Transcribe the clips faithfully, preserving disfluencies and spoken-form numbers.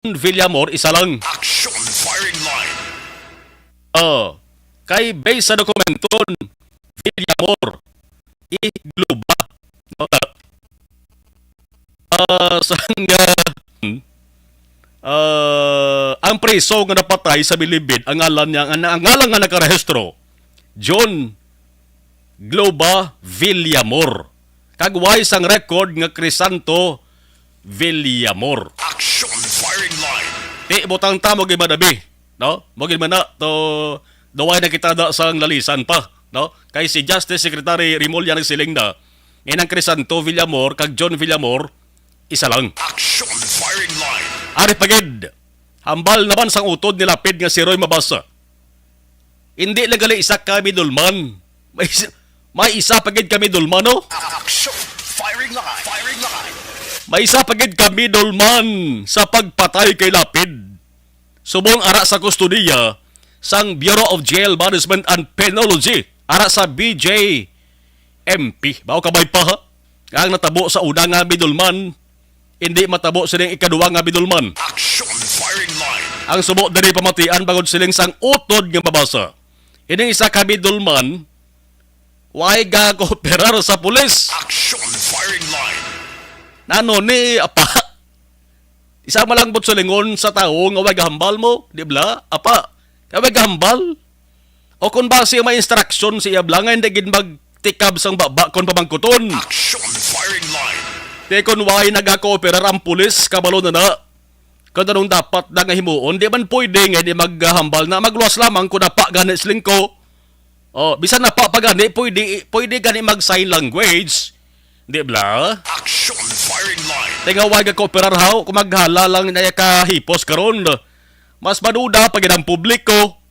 Villamor, isa lang. Action firing line. Oh, kay based sa dokumenton, Villamor, i Globa. No? Ah, sa nga, hmm, ah, ang preso nga napatay sa bilibid, ang ngalan niya, ang, ang ngalan nga nakarehistro, John Globa Villamor. Kag way sang record nga Crisanto Villamor. Action firing line. Ti, butang ta mo gid madabi, no? Mo gid man na to, duway na kita da sang lalisan pa, no? Kay si Justice Secretary Remulla nagsiling na, nga ang Crisanto Villamor kag John Villamor, isa lang. Action firing line. Ari pa gid, hambal naman sang utod ni Lapid nga si Roy Mabasa. Hindi lang gali isa ka middleman. May isa, may isa pa gid ka middleman, no? Action firing line. Firing line. May isa pa gid ka middleman sa pagpatay kay Lapid. Subong ara sa kustodiya sang Bureau of Jail Management and Penology, ara sa B J M P. Mao kabay pa, ha? Ang natabo sa una nga middleman, hindi matabo sining ikaduwa nga middleman. Action firing line. Ang subo diri pamatian bangod siling sang utod nga mabasa. Ining isa ka middleman, way ga kooperar sa pulis. Action firing line. Nano ni, apa? Isa malambot sa lingon sa tawo nga way gahambal mo, di bala? Apa? Kay way gahambal? O kung basi may instruction sa iya bala nga hindi gid magtikab sang baba kon pamangkuton. Action firing line. Di kon way nagakooperar ang pulis, kabalo na na. Kung anong dapat na nga himuon, di man pwede nga hindi maghambal na magluwas lamang kung napa gani siling ko. Oh, bisan napa pa gani, pwede, pwede gani mag-sign language. Di bala? Action firing line. Tingaway nga kooperar haw, kung maghala lang na iya kahipos karon. Mas maduda pa gid ang publiko.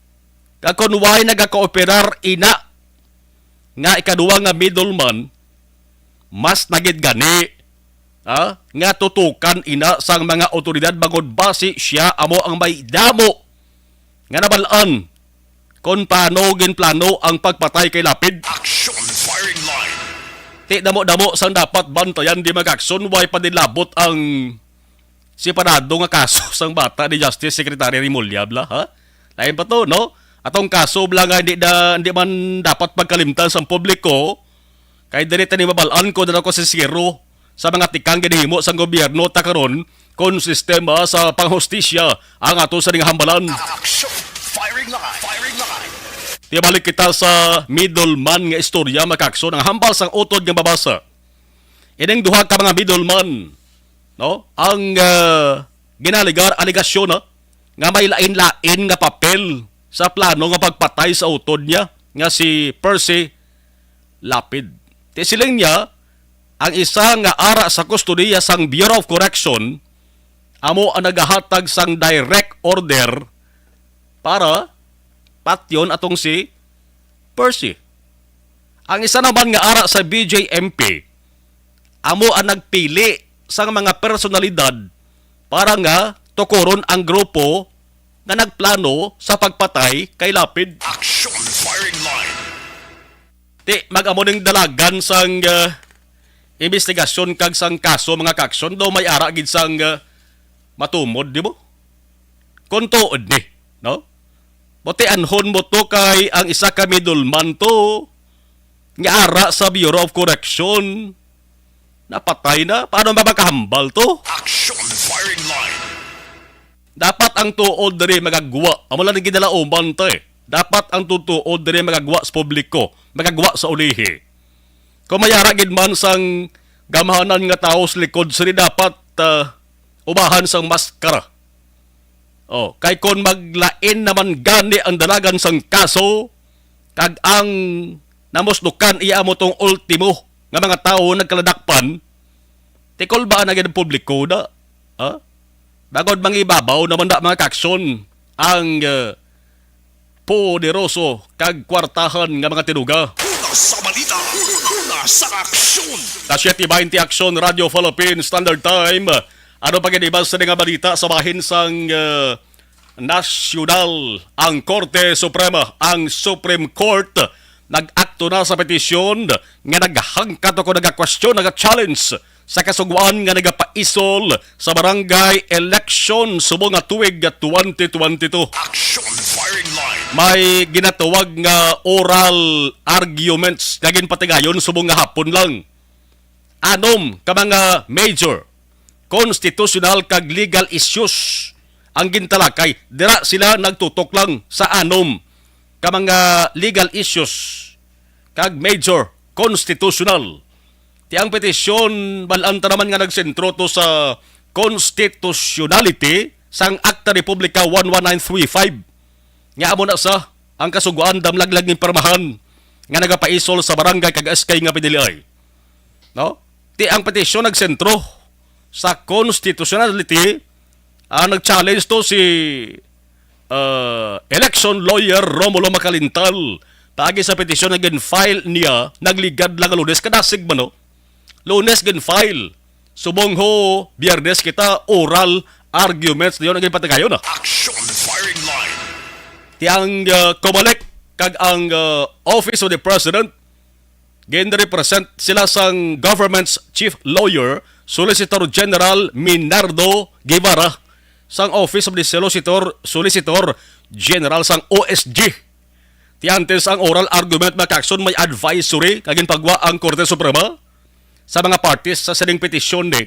Kag kung way nagakooperar ina nga ikaduwa nga middleman, mas na gid gani, ha, nga tutukan ina sang mga awtoridad bangod basi siya amo ang may damo nga nabal-an kon paano ginplano ang pagpatay kay Lapid. Action firing line. Ti damo-damo sang dapat bantayan di mag-action, way pa din labot ang separado nga kaso sang bata ni Justice Secretary Remulla, bala, ha? Lain pa to, no? Atong kaso, bala, nga hindi na, hindi man dapat pagkalimtan sang publiko, kay diri tani mabal-an ko na ko si Siro sa mga tikang ginhimo sang gobyerno ta karon kon sistema sa panghustisya ang ato sa ning hambalan. Action! Firing line! Firing line! Tibalik kita sa middleman nga istorya, makakson ang hambal sang utod nga mabasa. Ining duha ka mga middleman, no? Ang, ah, ginaligar, aligasyon, no? Nga may lain-lain nga papel sa plano nga pagpatay sa utod niya nga si Percy Lapid. Ti siling niya, ang isa nga ara sa kustodiya sang Bureau of Correction amo ang nagahatag sang direct order para patyon atong si Percy. Ang isa naman nga ara sa B J M P, amo ang nagpili sang mga personalidad para nga tukuron ang grupo nga nagplano sa pagpatay kay Lapid. Action firing line. Ti, mag-amo ning dalagan sang, ah, investigasyon kag sang kaso, mga kaksyon, daw may ara gid sang, ah, matumod, di ba? Kung tuod ni, no? Butianhon mo to kay ang isa ka middleman to nga ara sa Bureau of Correction napatay na. Paano ba makahambal to? Action firing line. Dapat ang tuod diri magagwa. Amo lang ang ginalauman to eh. Dapat ang tutuod diri magagwa sa publiko, magagwa sa ulihi. Kung may ara gid man sang gamhanan nga tawo sa likod sini, dapat, ah, ubahan sang maskara. Oh, kay kon maglain naman gani ang dalagan sang kaso, kag ang namusdukan iya amo tong ultimo nga mga tawo nagkaladakpan, tikol ba na gid ang publiko na? Ha? Bangod mangibabaw naman na mga kaksyon ang, eh, poderoso kag kwartahan nga mga tinuga. Una sa balita, una sa aksyon. Sa siete veinte Aksyon Radio Philippine Standard Time, ano pa gid iban sa nga balita sa bahin sang, eh, nasyonal, ang Korte Suprema, ang Supreme Court, nag-akto na sa petisyon nga naghangkat o nagakwestiyon, naga-challenge sa Kasugoan nga nagapaisol sa barangay election subong nga tuig nga twenty twenty-two. Action firing line. May ginatawag nga oral arguments nga ginpatigayon subong nga hapon lang. Anom ka mga major constitutional kag legal issues ang gintalakay. Dira sila nagtutok lang sa anom ka mga legal issues kag major constitutional. Ti ang petisyon, bal-an ta naman nga nagsentro to sa constitutionality sang Akta Republika one one nine three five. Nga amo na sa ang Kasugoan damlag lang ginpirmahan nga nagapaisol sa barangay kag S K nga piniliay. No? Ti ang petisyon nagsentro sa constitutionality. Ang nag-challenge to si, uh, election lawyer Romulo Macalintal paagi sa petisyon nga gin-file niya nagligad lang nga Lunes, kadasig man, no? Lunes gin-file. Subong ho, Biyernes kita, oral arguments dayon ang ginpatigayon, ah. Action firing line. Ti ang, uh, COMELEC kag ang, uh, Office of the President ginrepresent sila sang government's chief lawyer, Solicitor General Minardo Guevara, sang Office of the Solicitor, Solicitor General sang O S G. Ti antes ang oral argument, mga kakson, may advisory nga ginpagwa ang Korte Suprema sa mga parties sa sining petisyon ni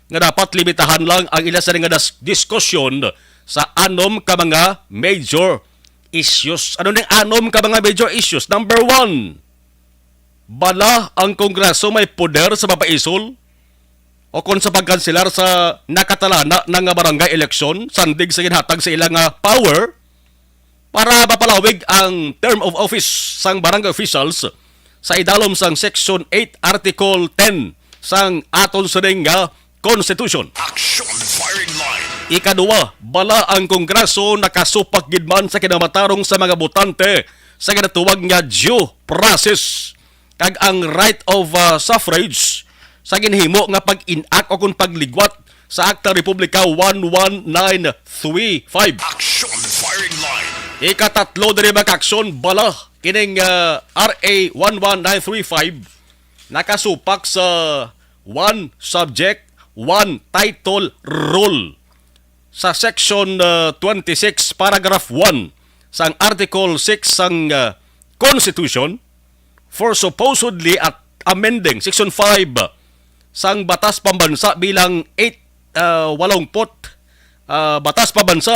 nga dapat limitahan lang ang ila sila nga das-, diskusyon sa anom ka mga major issues. Ano ning anom ka mga major issues? Number one, bala ang Kongreso may poder sa papaisol o kon sa pagkanselar sa nakatalana na nga barangay eleksyon, sandig sa ginhatag sa ila nga power para mapalawig ang term of office sang barangay officials sa idalom sang Section eight, Article ten sang aton sining nga Constitution. Action firing line. Ikaduha, bala ang Kongreso nakasupak gid man sa kinamatarong sa mga botante sa ginatawag nga due process kag ang right of, uh, suffrage sa ginhimo nga pag-inak o kung pagligwat sa Akta Republika one one nine three five. Action firing line. Ikatatlo diri, mga kakson, bala kining, uh, R A one one nine three five nakasupak sa one subject, one title rule sa Section, uh, twenty-six, Paragraph one sang Article six sang, uh, Constitution for supposedly at amending Section five sang Batas Pambansa bilang eight, uh, walongpot, uh, Batas Pambansa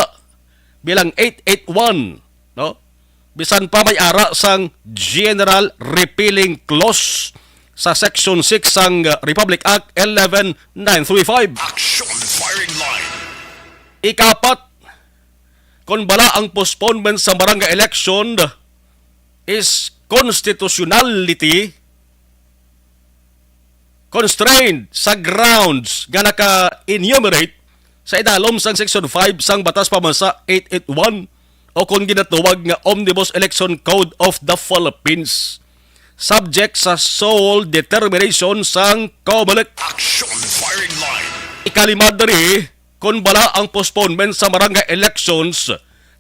bilang eight eight one, no? Bisan pa may ara sang General Repealing Clause sa Section six sang, uh, Republic Act eleven nine three five. Action firing line. Ikapat, kung bala ang postponement sa barangay election is constitutionality constrained sa grounds nga naka-enumerate sa idalom sang Section five sang Batas Pambansa eight eight one o kon ginatawag nga Omnibus Election Code of the Philippines, subject sa sole determination sang COMELEC. Action firing line. Ikalima diri, kon bala ang postponement sa barangay elections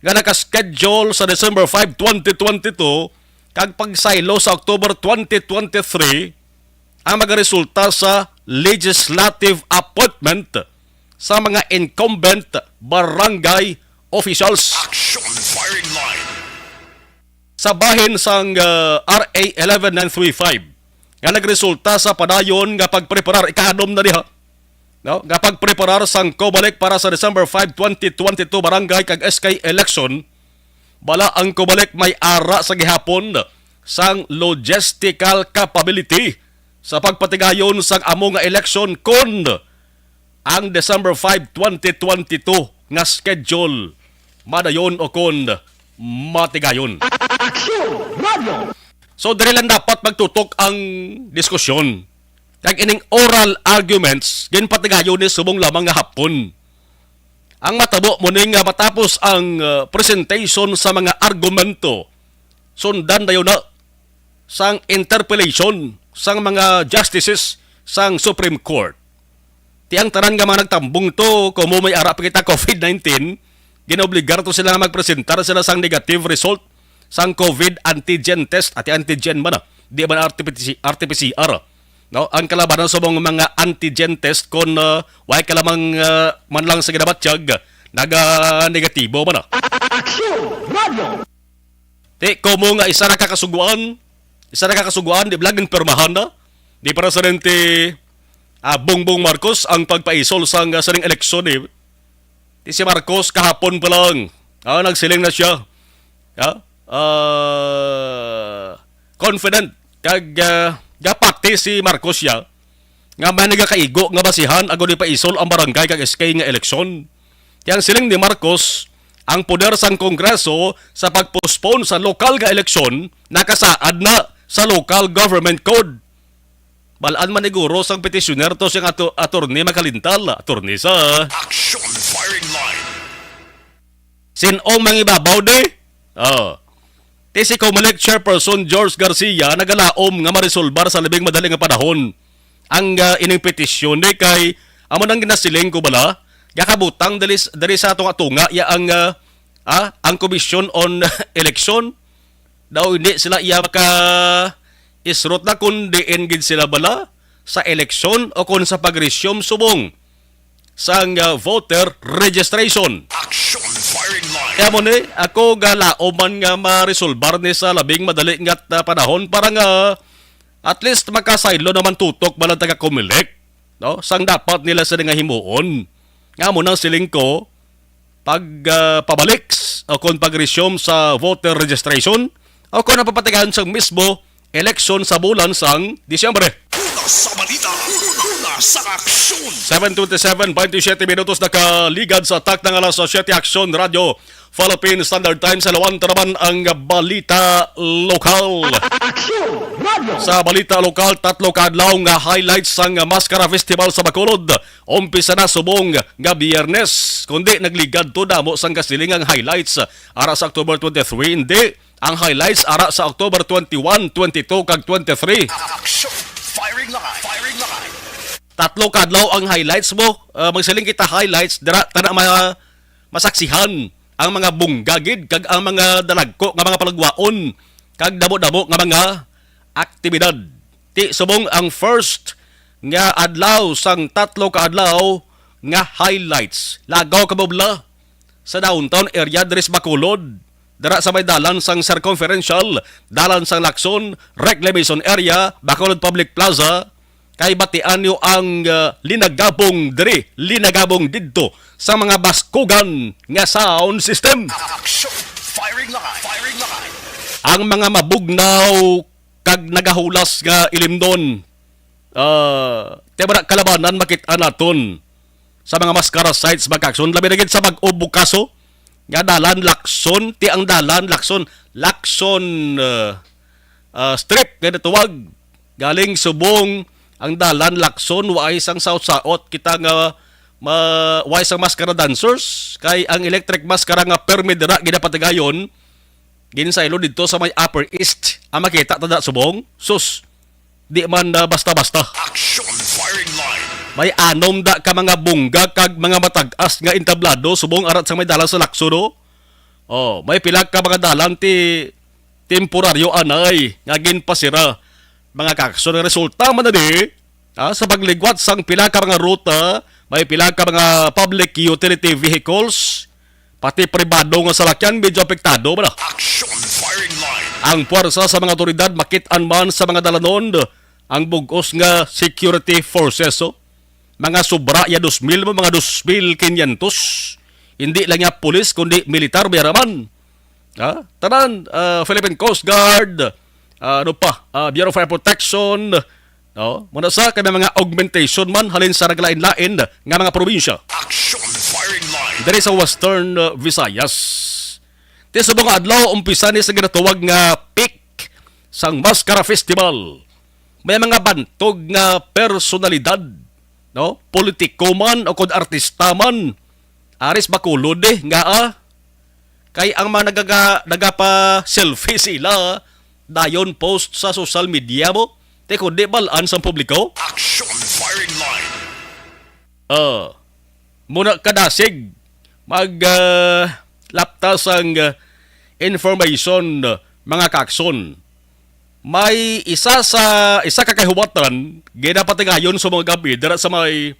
nga naka-schedule sa December five, twenty twenty-two, kag pagsaylo sa October twenty twenty-three, ang magaresulta sa legislative appointment sa mga incumbent barangay officials. Action firing line. Sa bahin sang, uh, R A eleven nine three five, nga nagresulta sa padayon nga pagpreparar, ikaanom na diha, no, nga pagpreparar sang COMELEC para sa December five, twenty twenty-two barangay kag S K election, bala ang COMELEC may ara sa gihapon sang logistical capability sa pagpatigayon sang amo nga election kon ang December five, twenty twenty-two nga schedule madayon o kon matigayon. Aksyon! Radyo! So, diri lang dapat magtutok ang diskusyon. Kag ining oral arguments, ginpatigayon ni subong lamang nga hapon. Ang matabo mo ni nga matapos ang, uh, presentation sa mga argumento, sundan dayon na sang interpellation sang mga justices sang Supreme Court. Ti ang tanan nga mga nagtambong to, kumo may ara pa kita COVID nineteen, ginobligar to sila nga magpresentar sila sang negative result sang COVID antigen test, ati antigen man, ah, di man R T P C R. No, ang kalabanan sa mga antigen test kon, ah, way ka lamang, ah, man lang sa ginabatyag, naga-negatibo man na. Aksyon Radio. Ti, komo nga isa ra ka kasuguan, isa ra ka kasuguan, di ba lang pirmahan na ni Presidente, ah, Bongbong Marcos ang pagpaisol sang, ah, sining eleksyon, eh. Ti si Marcos kahapon pa lang, ah, nagsiling na siya. Ah, ah, confident kag, ah, gapati si Marcos siya nga may nagakaigo nga basihan agod ipaisol ang barangay kag S K nga eleksyon. Ti ang siling ni Marcos, ang poder sang Kongreso sa pag-postpone sa lokal nga eleksyon nakasaad na sa Local Government Code. Balaan man ni guro sang petitioner to siyang ato, attorney makalintal, attorney sa Action firing line. Sin-ong mangibabaw di? Oh. Ti si Comelec Chairperson George Garcia nagalaom nga maresolbar sa labing madali nga panahon ang, ah, ining petisyon di kay amo nang ginasiling ko bala, gakabutang dali, dali sa tunga-tunga ya ang, ah, ah, ang Commission on Election. Daw hindi sila iya maka isrot na kung diin gid sila bala sa eleksyon o kung sa pag-resume subong sang, ah, voter registration. Action firing line. Kaya mo ni, ako galaom man nga maresolbar ni sa labing madali nga, ah, panahon para nga at least makasaylo naman tutok bala taga Comelec, no? Sang dapat nila sila nga himuon. Nga mo nang siling ko, pag, ah, pabalik s-, o kung pag-resume sa voter registration o kung napapatigayon sang mismo eleksyon sa bulan sang Disyembre. Una sa balita, una sa aksyon. Seven twenty-seven, twenty-seven minutos nakaligad sa takna nga alas siyete. Aksyon Radyo Philippine Standard Time sa lawan ta naman ang balita lokal. Aksyon Radio. Sa balita lokal, tatlo ka adlaw nga highlights sang Mascara Festival sa Bacolod. Umpisa na subong nga Biyernes, kundi nagligad to damo sang kasiling ang highlights ara sa October twenty-three, hindi. Ang highlights ara sa October twenty-one, twenty-two, kag twenty-three. Action firing line. Firing line. Tatlo ka adlaw ang highlights mo. Ah, magsiling kita highlights, dira tana ma masaksihan ang mga bungga gid kag ang mga dalagko nga mga palagwaon kag damo-damo nga mga aktibidad. Ti subong ang first nga adlaw sang tatlo ka adlaw nga highlights. Lagaw ka bubla sa downtown area diri sa Bacolod, dira sa may dalan sang Circumferential, dalan sang Lacson, Reclamation Area, Bacolod Public Plaza, kay batian niyo ang, ah, linagabong diri, linagabong didto sa mga baskugan nga sound system. Action firing line. Firing line. Ang mga mabugnaw kag nagahulas nga ilimnon, ah, ti ba na kalabanan makit-an naton sa mga maskara sites, mga kaakson, labi na gid sa Mag-o Bukaso nga dalan Lacson, ti ang dalan Lacson, Lacson, ah, ah, Strip nga natawag. Galing subong ang dalan Lacson, waay sang saot-saot kita nga ma-, waay sang maskara dancers, kay ang electric maskara nga permi dira ginapatigayon, ginsaylo didto sa may Upper East. Ang makita ta da subong, sus, di man na basta-basta. Action firing line. May anom da ka mga bungga kag mga matag-as nga entablado subong arat sa may dalan sa Lacson, no? Oh, may pila ka mga dalan ti temporaryo anay nga ginpasira. Mga kaakson, ang resulta man na di, ah, sa pagligwat sang pila ka mga ruta, may pila ka mga public utility vehicles, pati pribado nga salakyan medyo apektado man na. Action firing line. Ang puwersa sa mga awtoridad makit-an man sa mga dalanon ang bug-os nga security forces, oh. Mga sobra ya dos mil mo, mga dos mil quinientos. Hindi lang ya pulis, kundi militar, may raman. Ha? Tanan, ah, Philippine Coast Guard, ah, ano pa, ah, Bureau of Fire Protection, no? Muna sa kay may mga augmentation man halin sa naglain-lain nga mga probinsya. Action firing line. Diri sa Western, uh, Visayas. Ti subong nga adlaw, umpisa ni sa ginatawag nga peak sang Mascara Festival. May mga bantog nga personalidad, no? Politiko man o kon artista man. Aris Bacolod, eh, nga, ah, kay ang mga nagaga-, nagapa-selfie sila, dayon post sa social media mo. Ti kundi balaan sang publiko. Action firing line. Ah, muna kadasig mag, ah, lapta sang, ah, information, ah, mga kaakson. May isa sa, isa ka kahiwatan, ginapatigayon sa mga gabi dira sa may,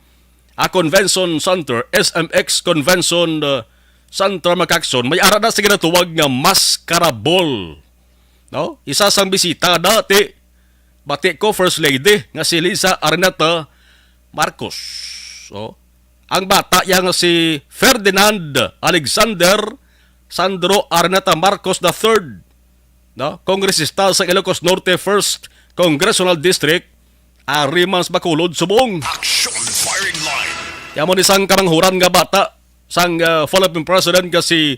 ah, Convention Center, S M X Convention, ah, Center, mga kaaksyon. May ara na sa ginatawag nga Mascara Ball. No? Isa sang bisita dati, bati ko, First Lady, nga si Liza Araneta Marcos. Oh. Ang bata iya nga si Ferdinand Alexander Sandro Araneta Marcos the third, no? Kongresista sa Ilocos Norte First Congressional District, ari man sa Bacolod, subong. Action firing line. Iya mo ni sang kamanghuran nga bata sang, ah, Philippine President nga si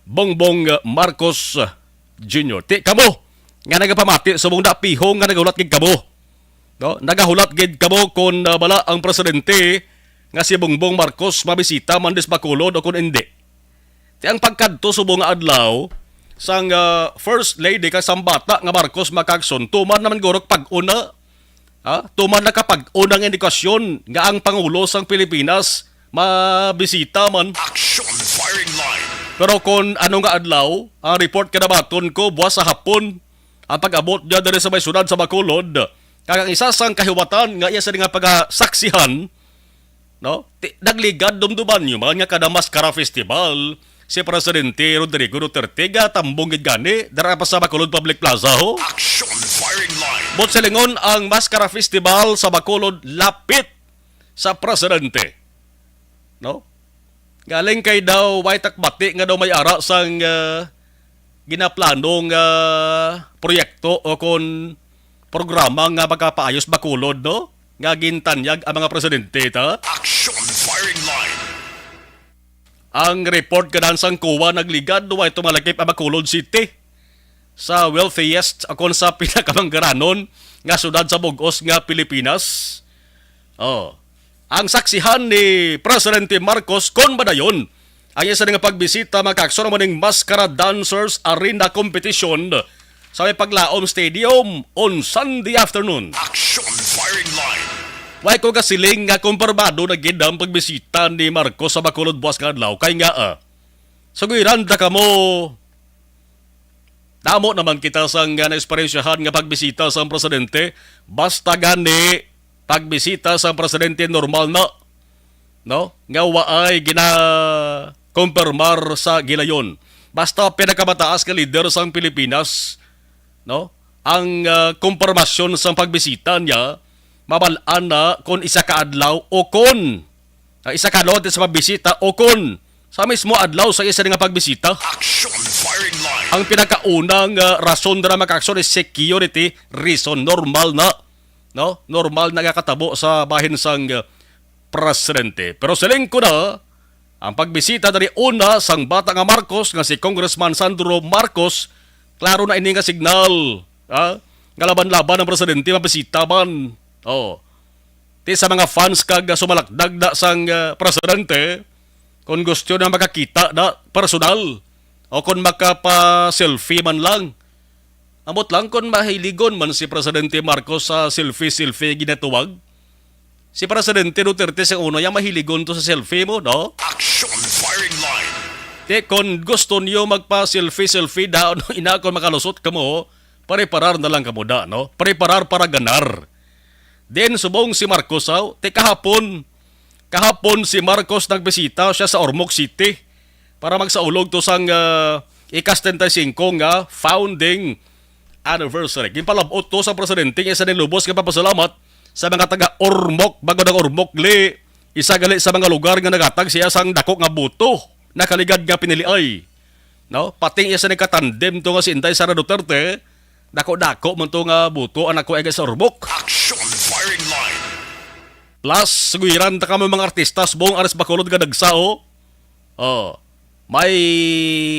Bongbong, ah, Marcos, ah, Junior. Ti kamo nga nagapamati, subong, da pihong nga nagahulat gid kamo. No? Nagahulat gid kamo kon, ah, bala ang presidente nga si Bongbong Marcos mabisita man dis Bacolod o kon indi. Ti ang pagkadto subong nga adlaw sang, ah, First Lady kag sang bata nga Marcos, mga kaaksyon, tuman naman guro pag-una. Ha? Tuman nakapag-una nga indikasyon nga ang Pangulo sang Pilipinas mabisita man. Action firing line. Pero kon ano nga adlaw, ang report kadabaton ko, buwas sa hapon, ang pag-abot niya diri sa may syudad sa Bacolod. Kag ang isa sang kahiwatan nga iya sini nga pagasaksihan, no? Ti-, nagligad, dumduman niyo man nga kada Mascara Festival, si Presidente Rodrigo Duterte gatambong gid gani dira pa sa Bacolod Public Plaza, ho. Action firing line. But silingon, ang Mascara Festival sa Bacolod lapit sa presidente, no? Galing kay daw way takbati nga daw may ara sang, ah, ginaplano nga proyekto o kon programa nga makapaayos Bacolod, no? Nga gintanyag ang mga presidente, ta? Action firing line. Ang report ganahan sang COA nagligad, way tumalakip ang Bacolod City sa wealthiest o kon sa pinakamanggaranon nga syudad sa bug-os nga Pilipinas. Oh. Ang saksihan ni Presidente Marcos kon madayon ang isa nga pagbisita, mga kaaksyon, amo ning Mascara Dancers Arena Competition sa may Paglaom Stadium on Sunday afternoon. Action firing line. Way ko gasiling nga kumpirmado na gid ang pagbisita ni Marcos sa Bacolod buwas nga adlaw. Kay nga, ah, sugiran ta kamo, damo naman kita sang, ah, naeksperyensyahan nga pagbisita sang presidente. Basta gani pagbisita sang presidente, normal na, no? Nga waay ginakumpirmar sa gilayon. Basta pinakamataas nga lider sang Pilipinas, no? Ang, ah, kumpirmasyon sang pagbisita niya, mabal-an na kon isa ka adlaw o kon, ah, isa ka adlaw antes sa pagbisita o kon sa mismo adlaw sa isa nga pagbisita. Action firing line. Ang pinakaunang, ah, rason dira, mga kaaksyon, is security reason. Normal na, no? Normal na nga katabo sa bahin sang, ah, presidente. Pero siling ko na, ang pagbisita diri una sang bata nga Marcos nga si Congressman Sandro Marcos, klaro na ini nga signal, ha? Nga laban-laban ang presidente mabisita man. Oh. Ti sa mga fans kag sumalakdag na sang, ah, presidente, kung gusto na makakita na personal o kung makapa-selfie man lang, ambot lang kung mahiligon man si Presidente Marcos sa selfie-selfie ginatuwag. Si Presidente Duterte sa una, yang mahiligon to sa selfie mo, no? Action firing line. Ti, kung gusto niyo magpa-selfie-selfie, daon ina, kung makalusot kamo, preparar na lang kamo da, no? Preparar para ganar. Then, subong si Marcos, aw, ti kahapon, kahapon si Marcos nagbisita siya sa Ormoc City para magsaulog to sang, ah, ika-setenta y cinco nga founding anniversary. Ginpalab-ot to sa presidente nga isa ning lubos nga papasalamat sa mga taga Ormoc, bangod ang Ormoc li, isa gali sa mga lugar nga naghatag siya sang dako nga boto, nakaligad nga piniliay. No? Pati ang isa ni katandem to nga si Inday Sara Duterte, dako-dako man to nga boto ang nakuha sa Ormoc. Action firing line. Plus, sugiran ta kamo mga artista, subong aris Bacolod nga nagsa, oh. Oh. May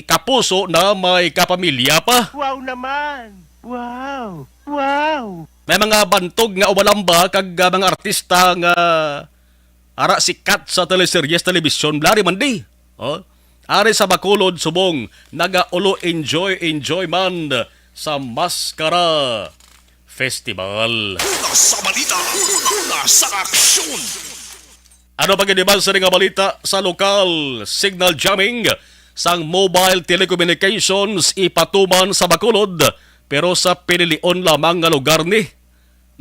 kapuso na, may kapamilya pa. Wow naman! Wow! Wow! May mga bantog nga umalamba kag, ah, mga artista nga ara sikat sa teleseryes, telebisyon, bla, ari man di. Oh. Ari sa Bacolod, subong, nagaulo enjoy, enjoy man sa Mascara Festival. Una sa balita, una sa aksyon. Ano pa gid iban sa nga balita sa lokal? Signal jamming sang mobile telecommunications ipatuman sa Bacolod, pero sa pinilion lamang nga lugar ni,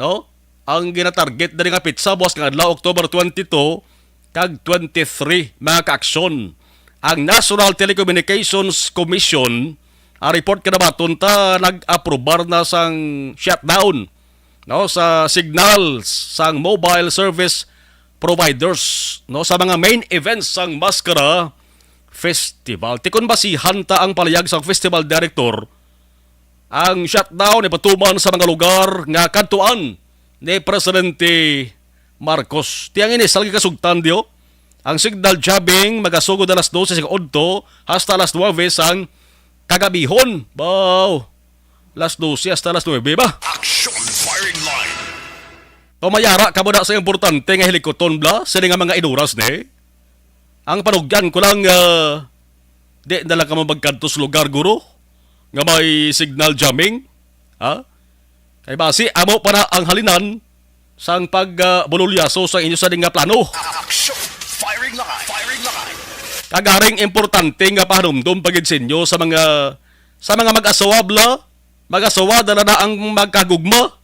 no? Ang ginatarget diri nga pitsa, buwas nga adlaw, October twenty-two kag twenty-three, mga kaaksyon. Ang National Telecommunications Commission, ang report kinabaton ta, nag-aprobar na sang shutdown, no, sa signals sang mobile service providers, no, sa mga main events sang Maskara Festival. Ti kon basihan ta ang palayag sang festival director, ang shutdown ipatuman sa mga lugar nga kadtuan ni Presidente Marcos. Ti ang ini sa lagi kasugtan diyo, ang signal jamming magasugod alas dose sa udto hasta alas nuebe sang kagabihon. Baw, alas dose hasta alas nuebe ba? Action firing line. Pamayara ka mo na sa importante nga hilikuton bla sini nga mga inuras ni. Ang panugyan ko lang, ah, di na lang kamo magkadto sa lugar, guro, nga may signal jamming. Ha? Kay basi, amo pa na ang halinan sang pag, ah, bululyaso sa inyo sa nga plano. Action! Firing line! Firing line! Kagaring importante nga pahanumdom pa gid sa inyo sa mga, sa mga mag-asawa bla, mag-asawa dala na ang magkagugma.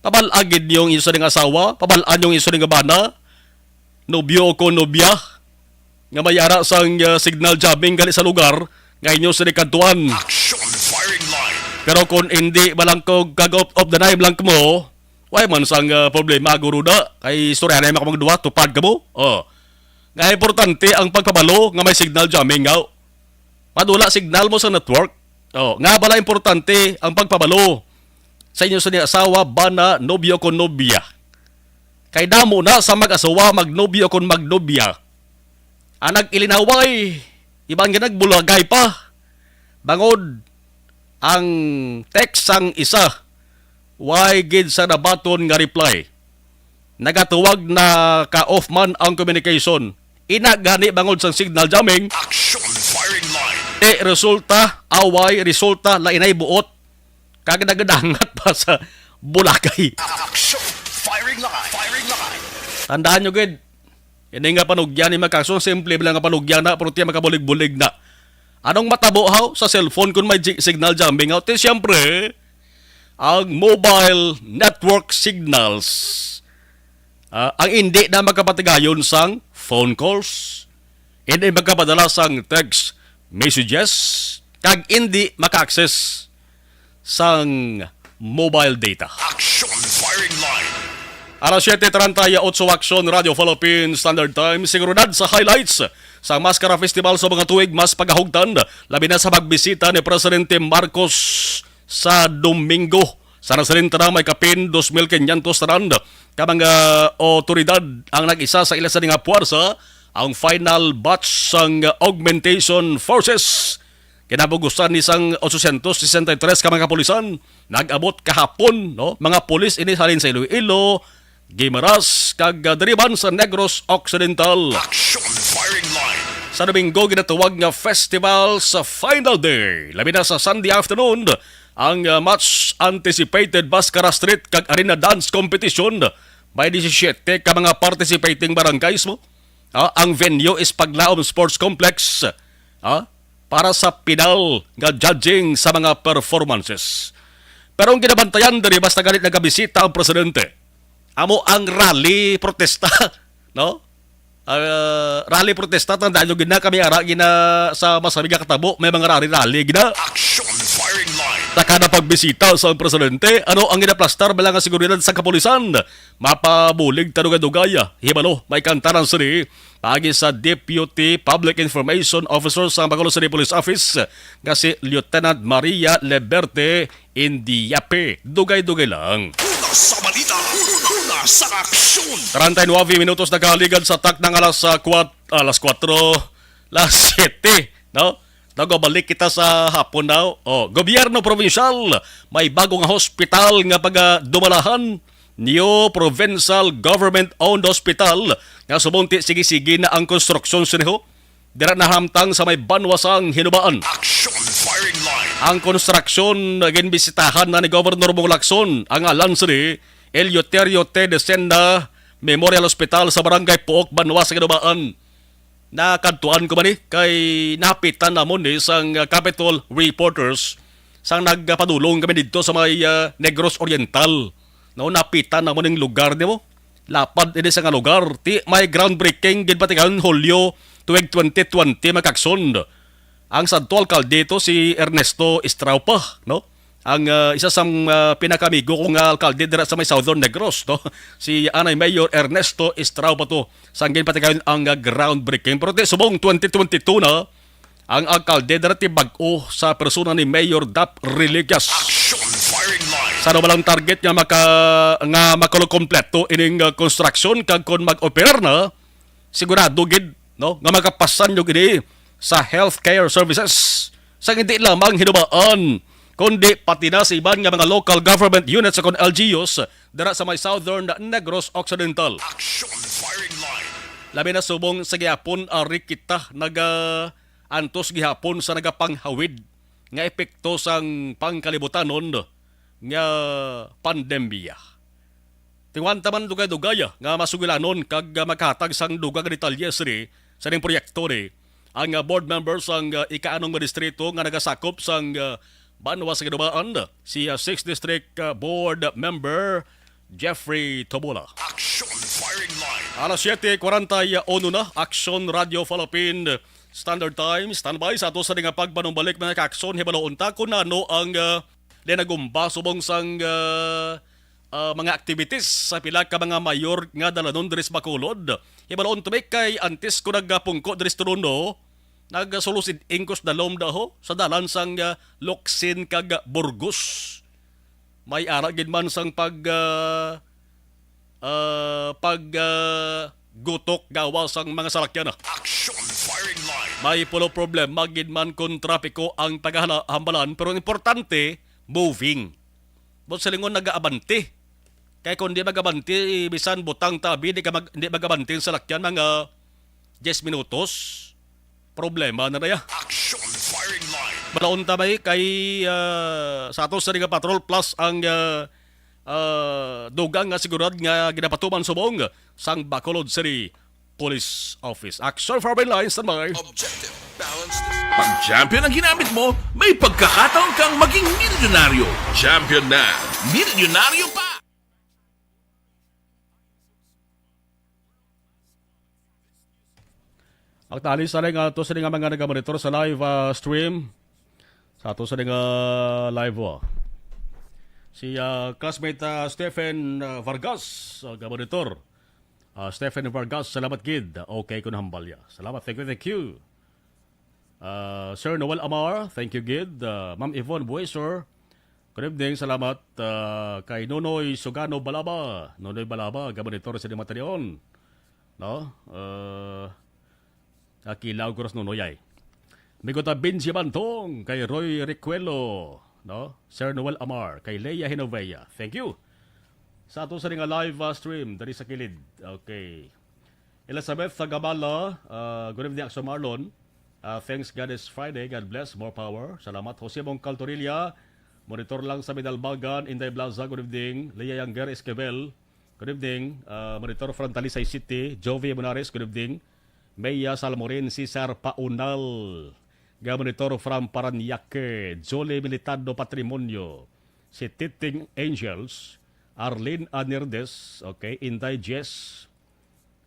Pabal-a gid niyo ang inyo sa nga asawa, pabal-an niyo ang inyo sa nga bana, nobyo o kon nobya, nga may ara sang, ah, signal jamming gali sa lugar nga inyo sa kadtuan. Action firing line. Pero kung hindi, malangkog kag of, of the nine lang mo, way man sang, ah, problema, guro na. Kay istorya na yung mga duwa, tupad ka mo. Oh. Nga importante ang pagpabalo nga may signal jamming nga. Madula signal mo sa network. Oh, nga bala importante ang pagpabalo sa inyo sa inyong asawa, bana, nobyo kon nobya. Kay damo na sa mag-asawa, magnobyo kon magnobya, ang nag-ilinaway, iban nga nagbulagay pa. Bangod ang text sang isa, way gid sa nabaton nga reply. Nagatuwag na ka off man ang communication. Ina gani bangod sang signal jamming. Action firing line. Di resulta, away, resulta, lainay buot. Kag nagadangat pa sa bulagay. Action firing line. Firing line. Tandaan nyo gid, ini nga panugyan ni Makaso, simple lang nga panugyan na, pero tiya makabulig-bulig na. Anong matabo haw sa cellphone kung may gi-, signal jamming haw? Ti siyempre, ang mobile network signals, ah, ang hindi na makapatigayon sang phone calls, hindi makapadala sang text messages, kag hindi maka-access sang mobile data. Action firing line. Alas siyete treinta y ocho, Action Radio Philippines Standard Time. Seguridad sa highlights sa Maskara Festival sa mga tuig mas pagahugtan, labi na sa pagbisita ni Presidente Marcos sa Domingo. Sa nasalinta na may kapin dos mil quinientos tanan ka mga otoridad ang nag-isa sa ila sa nga puwersa, ang final batch sang augmentation forces. Kinabugusan ni sang ochocientos sesenta y tres ka mga kapulisan nag-abot kahapon, no? Mga pulis ini halin sa Iloilo, Guimaras, kag, ah, diriban sa Negros Occidental. Action firing line. Sa Domingo, ginatawag nga festival sa final day. Labi na sa Sunday afternoon, ang, ah, much anticipated Mascara Street kag Arena Dance Competition. May disisiete ka mga participating barangays mo. Ah, ang venue is Paglaom Sports Complex. Ah, para sa pinal nga judging sa mga performances. Pero ang ginabantayan diri, basta galit nagabisita ang presidente, amo ang rally protesta, no? Ah, rally protesta, tandaan nyo, gina kami ara, gina sa masabi nga katabo, may mga rally-rally, gina. Action firing line. Sa kada pagbisita sa presidente, ano ang ginaplastar bala nga seguridad sa kapulisan? Mapabulig ta dugay-dugay, ah. Hibalo, may kantaran sini, pagi sa Deputy Public Information Officer sa Bacolod City Police Office, nga si Lieutenant Maria Leberte Indiape. Dugay-dugay lang. Una sa balita, una sa aksyon. Treinta y nueve minutos nakaligad sa taknang alas, ah, kwat-, alas kwatro, alas siyete, no? Nagabalik kita sa hapon daw. Oh, gobyerno probinsyal, may bago nga hospital nga pagadumalahan. New Provincial Government-owned hospital nga subong ti sige-sige na ang konstruksyon sini ho. Dira nahamtang sa may banwa sang Hinubaan. Action firing line. Ang konstruksyon ginbisitahan na ni Governor Bong Lacson, ang ngalan sini Eleuterio T. Decenda Memorial Hospital sa Barangay Puok, banwa sa Hinubaan. Nakadtuan ko man ni kay napitan namon ni sang, uh, Capitol Reporters sang nagpadulong kami didto sa may, ah, Negros Oriental. No, napitan namo ning lugar nimo. Lapad ini sa nga lugar. Ti may groundbreaking gid pati karon Hulyo tuig twenty twenty, mga kaigsoon. Ang sadto alkalde to si Ernesto Estraupa, no? Ang, ah, isa sang, ah, pinakamigo ko nga alkalde dira sa may Southern Negros, no? Si anay Mayor Ernesto Estraupa to. Sang ginpatigayon ang, ah, groundbreaking. Pero ti subong twenty twenty-two na, ang alkalde dira ti bag-o sa persona ni Mayor Dap Religias. Action firing line. Sa ano ba lang target nga maka-, nga makakompleto ining, ah, construction kag kon mag-operar na, sigurado gid, no, nga makapasan nyo gid sa healthcare services sa hindi lamang Hinumaan, kundi pati na sa iban nga mga local government units o kon L G Us dira sa may Southern Negros Occidental. Action firing line. Labi na subong sa gihapon, ari kita naga-, antos gihapon sa nagapanghawid nga epekto sang pangkalibutanon nga pandemya. Tingwanta man dugay-dugay nga masugilanon kag, ah, maghatag sang dugang nga detalye sini sa ning proyekto ni ang, ah, board member sang, ah, ika-anong nga distrito nga nagasakop sang, ah, banwa sa Ginubaan, si, ah, Sixth District, ah, Board Member Jeffrey Tobola. Action firing line. Alas siyete kwarenta y uno na, Action Radio Philippine Standard Time. Standby sa ato sa nga pagpanumbalik, mga kaigsoon, hibaloon ta kung ano ang, ah, di nagumba subong sang, ah, ah, mga activities sa pila ka mga mayor nga dalanon diri sa Bacolod. Hibaloon tumi kay antes ko nagapungko diri sa Toronto, nagasulosid ingkos dalom daho sa dalan sang, ah, Locsin kag Burgos. May ara gid man sang pag, ah, ah, pag, ah, gutok gawas ang mga salakyan. Action firing line. May pulo problema gid man kon trapiko ang paghahambalan, pero ang importante, moving. But sa lingon nagaabanti. Kay kung di magabanti, bisan butang tabi, di ka mag-, di magabanti ang salakyan, mga diyes minutos, problema na na ya. Action firing line. Balaon ta may kay, ah, sa ato sa nga patrol plus ang, ah, ah, dugang nga sigurad nga ginapatuman subong sang Bacolod City Police Office. Action firing line, standby. Objective, balance. Pag champion ang ginamit mo, may pagkakataon kang maging milyonaryo. Champion na, milyonaryo pa. Ang tali sa nga to sa nga mga nagamonitor sa live, ah, stream. Sa ato sa nga live, oh. Si, ah, classmate, ah, Stephen, ah, Vargas, ah, gamonitor. Ah, Stephen Vargas, salamat gid. Okay, kun hambal ya. Salamat, thank you, thank you. Ah, Sir Noel Amar, thank you gid. Ah, Ma'am Yvonne Buesor, good evening, salamat. Ah, kay Nonoy Sugano Balaba, Nonoy Balaba, gamonitor sa Matalion. No? Ah, Akilaw ko ras Nonoy ay. Migo ta Benji Bantong, kay Roy Recuelo, no? Sir Noel Amar, kay Leia Genovea. Thank you. Sa ato sa nga live, ah, stream, dali sa kilid. Okay. Elizabeth Tagabala, ah, good evening, Action Marlon. Ah, thanks, God is Friday. God bless, more power. Salamat. Jose Mongcal Torilla, monitor lang sa Bidalbagan, Inday Blaza, good evening. Leia Younger Esquivel, good evening. Ah, monitor from Talisay City. Jovi Monares, good evening. Maya Salmorin, Cesar Paunal, ga monitor from Parañaque. Jolie Militado Patrimonio, si Titing Angels, Arlene Anirdes, okay, Inday Jess,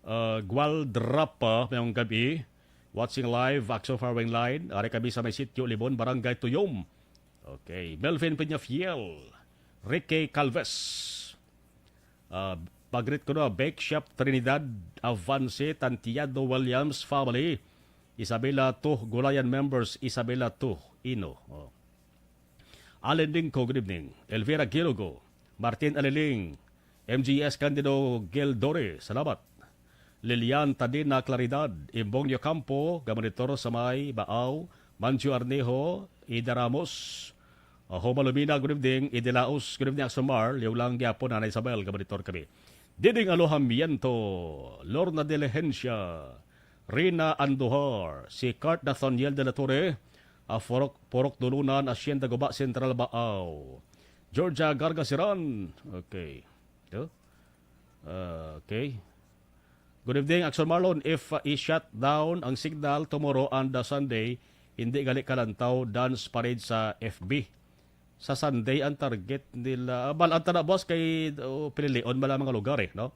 uh, Gualdrapa, mayong gabi. Watching live, Axo Firing Line. Ari kami sa may Sitio Libon, Barangay Tuyom. Okay. Melvin Peñafiel, Ricky Calves. Ah, pagreet ko na, Bake Shop Trinidad, Avance, Tantiado Williams family, Isabela two, Gulayan members, Isabela two, Ino. Oh. Allen Dingco, good evening. Elvira Gilogo, Martin Aliling, M G S Candido Gildore, salamat. Lilian Tadina Claridad, Imbong Yocampo, gamonitor sa may Baaw, Manjo Arnejo, Ida Ramos, uh, Homa Lumina, good evening, Ide Laos, good evening, Axomar, liw lang gyapon, Nanay Isabel, gamonitor kami. Diding Alohamiento, Lorna Diligencia, Rina Andujar, si Kurt Nathaniel de la Torre, uh, Purok, Purok Dulunan, Hacienda Guba, Central Baaw. Georgia Gargasiran, okay. Yo? Uh, okay. Good evening, Axel Marlon. If, uh, i-shut down ang signal tomorrow and, uh, Sunday, hindi gali kalantaw dance parade sa F B. Sa Sunday ang target nila. Ah, bal-an ta na, boss, kay, oh, pinilion man ang mga lugar, eh, no?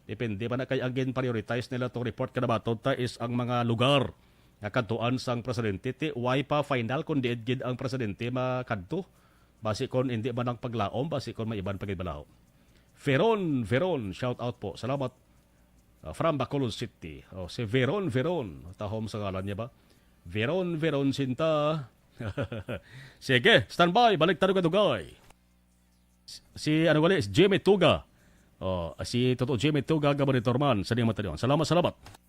Depende man na kay ang gin-prioritize nila tong report kada baton ta is ang mga lugar nga kadtuan sang presidente. Ti, why pa final kung diin gid ang presidente makadto? Basi kon hindi man ang paglaom, basi kon may iban pa gid balaod. Veron, Veron, shout out po. Salamat. Ah, from Bacolod City. Oh, si Veron, Veron. Tahom sa ngalan niya ba? Veron, Veron, sinta. Sige, standby. Balik tayo kadugay. Si, ano gali, si Jimmy Tuga. Oh, si Toto Jimmy Tuga, Gabanitor man, sa Diyang Matalion. Salamat, salamat.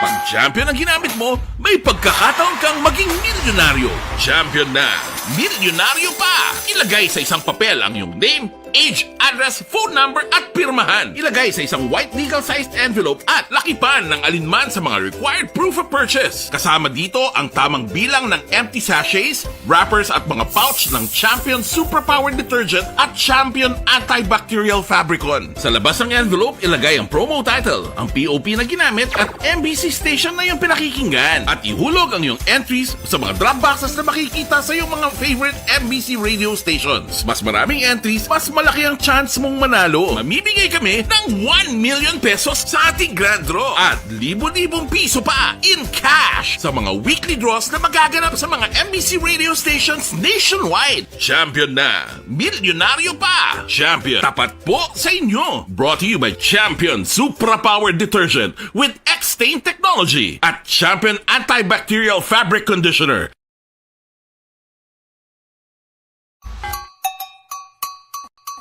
Pag champion ang ginamit mo, may pagkakataon kang maging milyonaryo. Champion na, milyonaryo pa! Ilagay sa isang papel ang iyong name, age, address, phone number, at pirmahan. Ilagay sa isang white legal-sized envelope at lakipan ng alinman sa mga required proof of purchase. Kasama dito ang tamang bilang ng empty sachets, wrappers at mga pouch ng Champion Superpower Detergent at Champion Antibacterial Fabricon. Sa labas ng envelope, ilagay ang promo title, ang P O P na ginamit at M B C station na iyong pinakikinggan. At ihulog ang iyong entries sa mga drop boxes na makikita sa iyong mga favorite M B C radio stations. Mas maraming entries, mas malaki ang chance mong manalo. Mamimigay kami ng one million pesos sa ating grand draw at libo-libong piso pa in cash sa mga weekly draws na magaganap sa mga M B C radio stations nationwide. Champion na, milyonaryo pa! Champion, tapat po sa inyo! Brought to you by Champion Supra Power Detergent with X-Stain Technology at Champion Antibacterial Fabric Conditioner.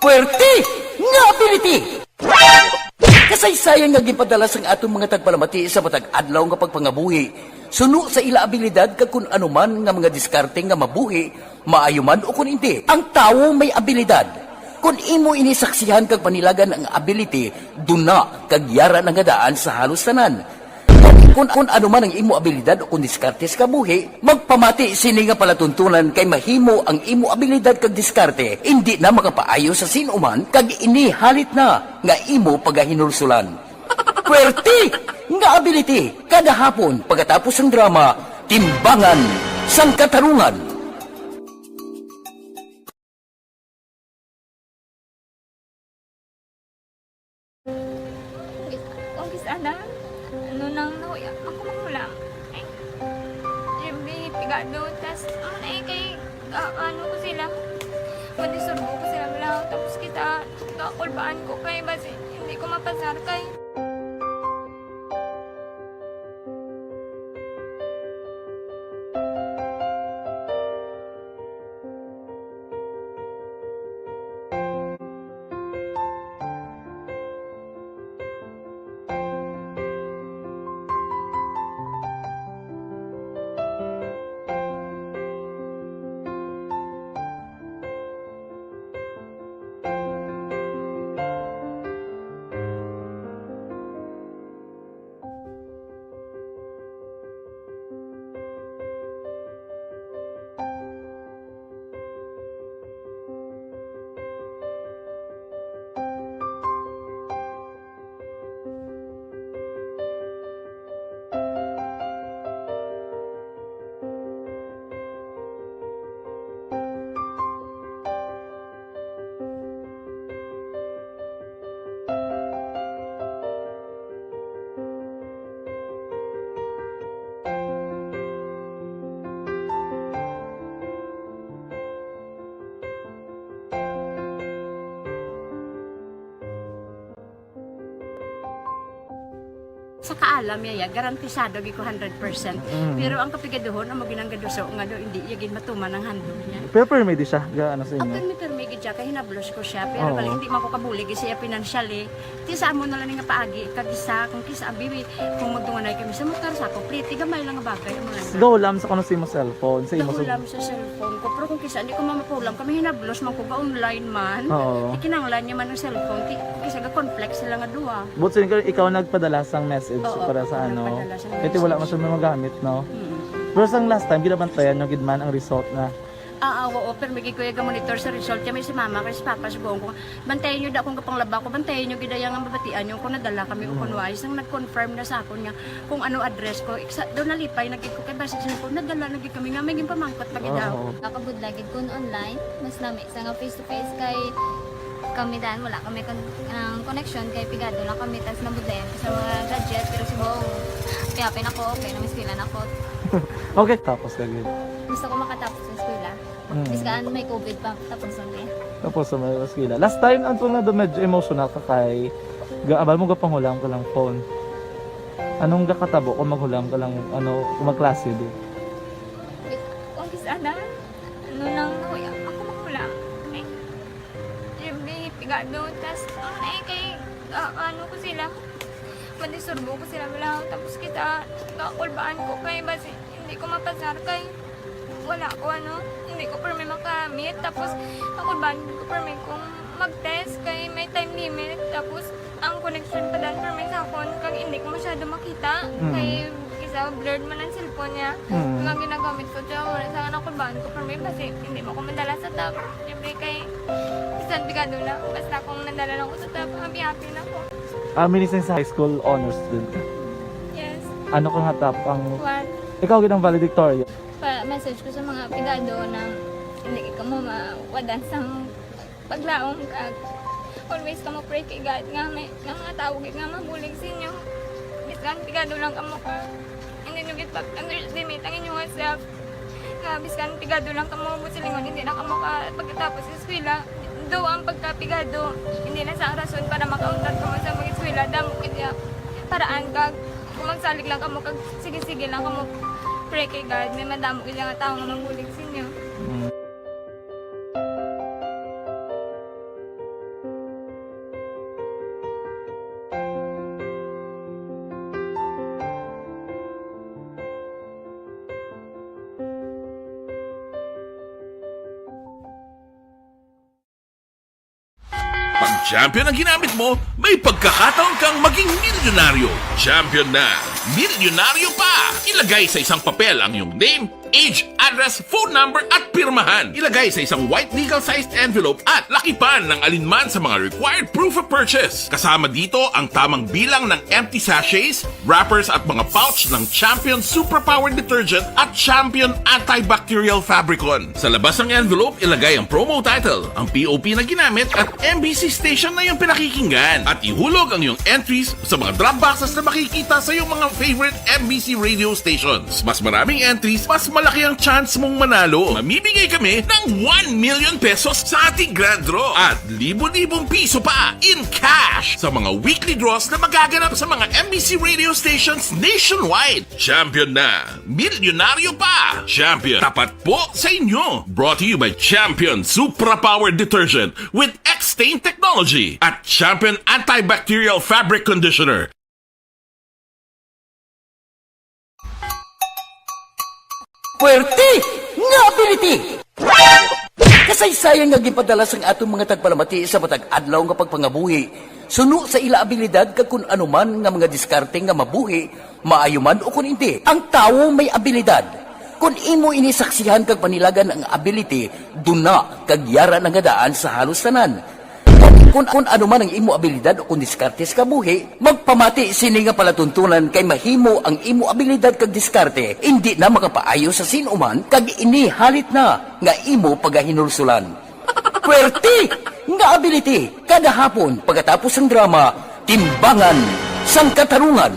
Puwerte nga ability! Kasaysayan nga ginpadala sang aton mga tagpalamati sa matag adlaw nga pagpangabuhi, suno sa ila abilidad kag kun ano man nga mga diskarte nga mabuhi, maayo man ukon indi. Ang tawo may abilidad. Kon imo ini saksihan kag panilagan ang ability, duna kag yara na nga daan sa halos tanan. Kon, kon ano man ang imo abilidad o kon diskarte sa kabuhi, magpamati sini nga palatuntunan kay mahimo ang imo abilidad kag diskarte indi na makapaayo sa sin-o man kag ini halit na nga imo pagahinulsulan. Puwerte nga ability kada hapon pagkatapos sang drama, Timbangan sang Katarungan. Kung kis-, ana, ano nang nahuya ako magulang. Ay, Jimmy, pigado, tas, ano na eh, kay, ah, ano ko sila, madisurbo ko sila, wala, tapos kita, kakulbaan ko kay, basi, hindi ko mapasar kay. Sa kaalam niya, ya, garantisado gyud ko hundred percent. Mm. Pero ang kapigaduhon, amo ginang gaduso nga do, hindi iya gid matuman ang handog niya. Pero permi di siya, ga, ano sa inyo? Ang permi, permi gid siya, kay hinablos ko siya. Pero Oo. Bali, hindi man ko kabulig siya financially. Ti sa amo na lang nga paagi, kag isa, kung kisa, abi, kung magdunganay kami sa motor, sa ako, pliti, gamay lang nga bagay, amo lang. Daw lang sa kuno sa imo cellphone, sa imo sa Daw lang sa cellphone. Pero kung kisa, hindi ko mamapulam. Kami hinablos man ko ga online man. Oo. Di kinahanglan niya man ang cellphone. Ti-, kisa ga-conflict sila nga duha. But since ikaw nagpadala sang message Oo, para sa ako ano, nagpadala sang kaya ti wala man message. Siya magamit, no? Mm. Pero sang last time, ginabantayan nyo gid man ang result na. Ah, ah, oo, pero may gid ko yung monitor sa result. Kaya may si mama, kay si papa, sa buong ko. Bantayan nyo da akong kapanglaba ko, bantayan nyo gid ang mabatian nyo kung nadala kami o kung Mm. wala. Isang nag-confirm na sa akon nga kung ano address ko. Iksa, daw nalipay na gid ko kay basi siya ko, nadala na gid kami nga may ginpamangkot pa gid daw. Oo. Nakabudlay gid kun online, mas lami sa nga face to face kay kami dan wala kami kon-, ang connection kay pigado lang kami tas nabudlayan ko sa mga gadget pero si Bong kaya pin ako okay na may eskwela na ako. Okay, tapos ka gid. Gusto ko makatapos sa eskwela. Mm. Bisan may covid pa, tapos ang day. Tapos sa may eskwela. Last time, ang tunay do medyo emotional ka kay ga-, abal mo gapanghulam ka lang phone. Anong gakatabo kung maghulam ka lang, ano, kung magklase di? Kung kis-, ana, ano nang nahuya, ako maghulam. Eh, yung may pigado, tas, ano na eh, kay, ah, ano ko sila, madisturbo ko sila, wala, tapos kita, kakulbaan ko kay, basi, hindi ko mapasar kay, wala ko, ano, hindi ko permi makamit. Tapos, ako ba, hindi ko permi kung mag-test kay may time limit. Tapos, ang connection pa dan permi sa akon, kag hindi ko masyado makita. Mm. Kay, kisa blurred man ang cellphone niya. Mm. Nga ginagamit ko siya, wala sa anak ko ba, ko permi, kasi hindi mo ko madala sa top. Siyempre kay, bisan pigado lang, basta kung nadala lang ko sa top, happy-happy na ko. Ah, minising sa high school honors student ka? Yes. Ano ka nga top ang One. Ikaw gid ang valedictorian? Pa-message ko sa mga pigado na hindi ka mo mawadan sang paglaom kag always ka mo pray kay God nga may nga mga tawo gid nga mabulig sa inyo. Bisan pigado lang kamo ka hindi nyo gid pag-underestimate ang inyong self. Nga bisan pigado lang kamo mo silingon hindi na kamo ka pagkatapos sa eskwela. Do ang pagkapigado hindi na sa rason para makauntat kamo sa mag-eskwela. Damo gid ya paraan kag kung magsalig lang kamo kag sige-sige lang kamo pray kay God, may madamo gid nga tawo nga mabulig sa inyo. Mm. Pag champion ang ginamit mo, may pagkakataon kang maging milyonaryo. Champion na milyonaryo pa! Ilagay sa isang papel ang iyong name, age, address, phone number, at pirmahan. Ilagay sa isang white legal-sized envelope at lakipan ng alinman sa mga required proof of purchase. Kasama dito ang tamang bilang ng empty sachets, wrappers, at mga pouch ng Champion Suprapower Detergent at Champion Antibacterial Fabricon. Sa labas ng envelope, ilagay ang promo title, ang P O P na ginamit, at M B C station na iyong pinakikinggan. At ihulog ang iyong entries sa mga drop boxes na makikita sa iyong mga favorite M B C radio stations. Mas maraming entries, mas malaki ang chance mong manalo. Mamimigay kami ng one million pesos sa ating grand draw at libo-libong piso pa in cash sa mga weekly draws na magaganap sa mga M B C radio stations nationwide. Champion na! Milyonaryo pa! Champion, tapat po sa inyo! Brought to you by Champion Supra Power Detergent with X-Stain Technology at Champion Antibacterial Fabric Conditioner. Puwerte nga ability! Kasaysayan nga ginpadala sang aton mga tagpalamati sa matag adlaw nga pagpangabuhi, suno sa ila abilidad kag kun ano man nga mga diskarte nga mabuhi, maayo man o kun indi. Ang tawo may abilidad. Kun imo ini saksihan kag panilagan ang ability, duna kag yara na nga daan sa halos tanan. Kun, kun ano man ang imo abilidad o kun diskarte sa kabuhi, magpamati sini nga palatuntunan kay mahimo ang imo abilidad kag diskarte indi na makapaayo sa sin-o man kag ini halit na nga imo pagahinulsulan. Puwerte nga ability kada hapon pagkatapos sang drama, Timbangan sang Katarungan.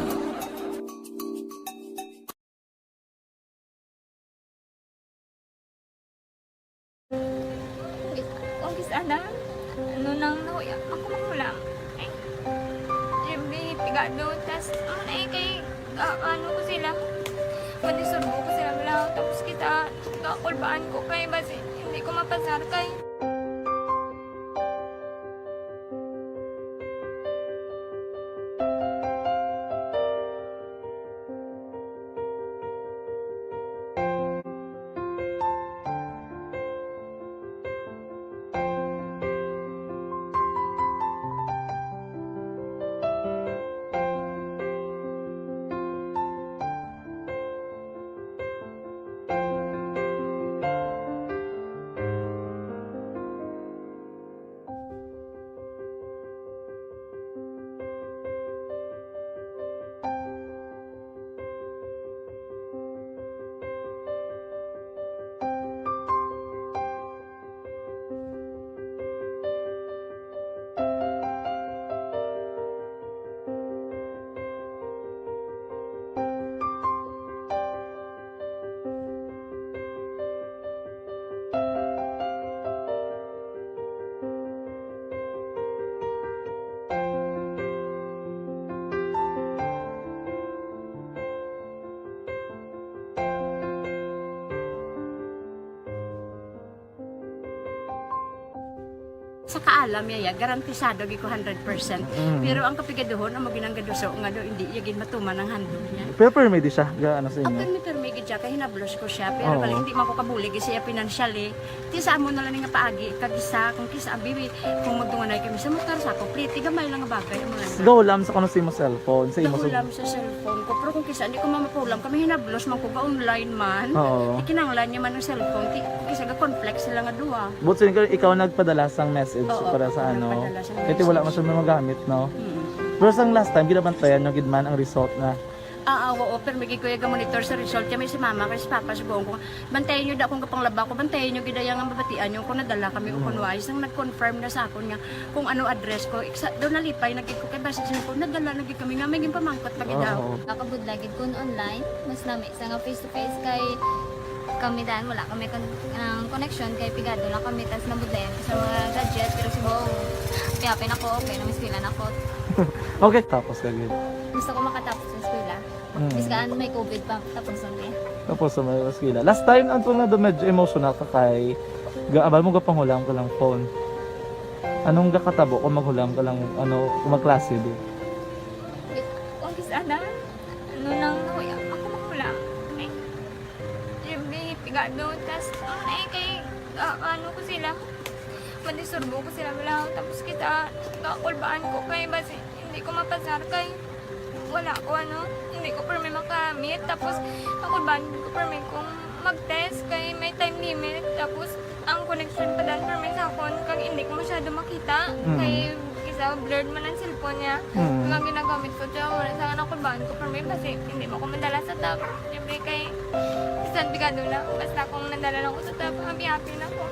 Kung kis-, ana, ano nang nahuya, ako maghulam. Ay, Jimmy, pigado, tas, ano na eh, kay, ah, ano ko sila, manisurbo ko sila, wala, tapos kita, kakulbaan ko kay, basi, hindi ko mapasar kay. Sa kaalam niya, ya, garantisado gid ko hundred percent. Mm. Pero ang kapigaduhon, amo ginang gaduso nga do, hindi niya gid matuman ang handog niya. Pero permi di siya, ga ano sa Ang inyo? Pirmi-pirmi gid siya, kay hinablos ko siya. Pero Oo. bali, hindi man ko kabulig siya financially. Ti sa amo na lang nga paagi, kag isa, kung kisa, abi, kung magdunganay kami sa motor, sa ako, pretty, gamay lang nga bagay, amo lang. Gahulam sa kuno sa imo cellphone, sa imo Gahulam sa cellphone ko. Pero kung kisa, hindi ko mamapahulam, kami hinablos man ko, ga-online man. Oo. Ikinanglan niya man ang cellphone, ti, kung kisa, ga-conflict sila nga duha. But sin ikaw nagpadala sang message Oo, para sa ano. nagpadala sang Kasi wala man message. Siya magamit, no? Mm. Pero sang last time, ginabantayan nyo gid man ang result na. Ah, ah, oo, pero may gikuya ga-monitor sa result kami si mama kay si papa sa buong ko. Bantayan nyo da kung kapanglaba ko, bantayan nyo gid ang mabatian nyo kung nadala kami o kung wala. Isang nag-confirm na sa akon nga kung ano address ko. Iksa, daw nalipay na gid ko kay basta siya ko, nadala na gid kami nga may ginpamangkot pa gid daw. Oo. Nakabudlay gid kun online, mas nami sa nga face to face kay kami dan wala kami kon ang connection kay pigado lang kami tas nabudlayan ko sa mga gadget pero subong happy na ko, okay na, eskwela na ko. Okay, tapos ka gid. Gusto ko makatapos sa eskwela. Mm. Biskaan may covid pa tapos ang eh. Tapos sa mga eskwela. Last time, ang na do medyo emotional ka kay gaabal mo gapanghulam ka lang phone. Anong gakatabo kung maghulam ka lang, ano, kung magklase di? Kung sana, ano nang nahuya ako mahulam. Ay, Jimmy, pigado. Tas, ang ay kay, ah, ano ko sila, madisturbo ko sila wala. Tapos kita, kakulbaan ko kay basi hindi ko mapasar kay wala ko ano, hindi ko permi makamit. Tapos, kakulbaan ko permi kung mag-test kay may time limit. Tapos, ang connection pa dan permi sa akon kag hindi ko masyado makita. Mm. Kay isa blurred man ang cellphone niya. Mm. Ang ginagamit ko siya, wala sa akin ako baan ko permi kasi hindi mo ko madala sa top. Siyempre kay bisan pigado lang, basta kung nadala lang ko sa top, happy-happy na ko.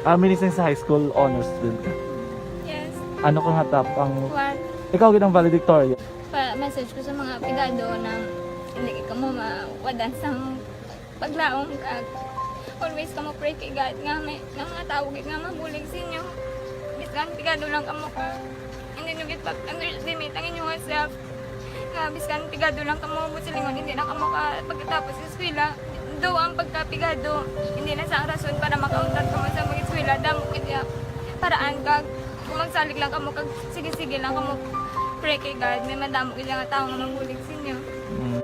Ah, minising sa high school honors student ka. Yes. Ano ka nga top ang... One. Ikaw gid ang valedictorian. Pa message ko sa mga pigado na hindi ka mo mawadan sang paglaom kag always ka mo pray kay God nga may nga mga tao gid nga mabulig sa inyo. Bisan pigado lang kamo ka. Hindi nyo gid pag-underestimate ang inyong self. Nga bisan pigado lang kamo mo silingon hindi na kamo ka pagkatapos sa eskwela. Do ang pagkapigado hindi na sa ang rason para makauntat kamo sa mag-eskwela. Damo gid ya paraan kag kung magsalig lang kamo kag sige-sige lang kamo pray kay God may madamo gid nga tao nga mabulig sa inyo. Mm.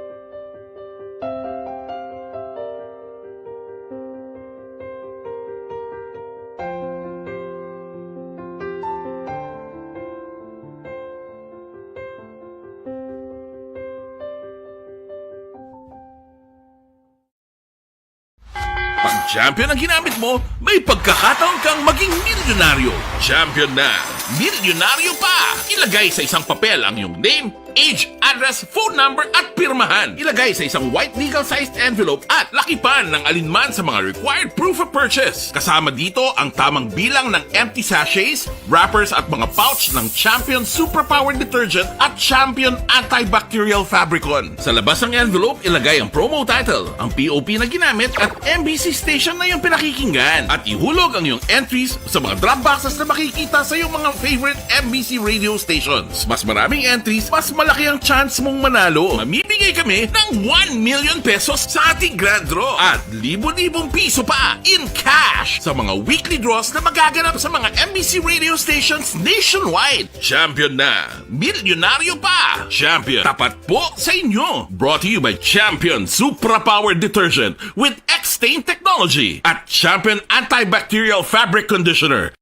Pag champion ang ginamit mo, may pagkakataon kang maging milyonaryo. Champion na, milyonaryo pa! Ilagay sa isang papel ang iyong name, age, address, phone number at pirmahan. Ilagay sa isang white legal-sized envelope at lakipan ng alinman sa mga required proof of purchase. Kasama dito ang tamang bilang ng empty sachets, wrappers at mga pouch ng Champion Suprapower Detergent at Champion Antibacterial Fabricon. Sa labas ng envelope, ilagay ang promo title, ang P O P na ginamit at M B C station na iyong pinakikinggan. At ihulog ang iyong entries sa mga drop boxes na makikita sa iyong mga favorite M B C radio stations. Mas maraming entries, mas malaki ang chance mong manalo. Mamimigay kami ng one million pesos sa ating grand draw at libo-libong piso pa in cash sa mga weekly draws na magaganap sa mga M B C radio stations nationwide. Champion na! Milyonaryo pa! Champion, tapat po sa inyo! Brought to you by Champion Supra Power Detergent with X-Stain Technology at Champion Antibacterial Fabric Conditioner.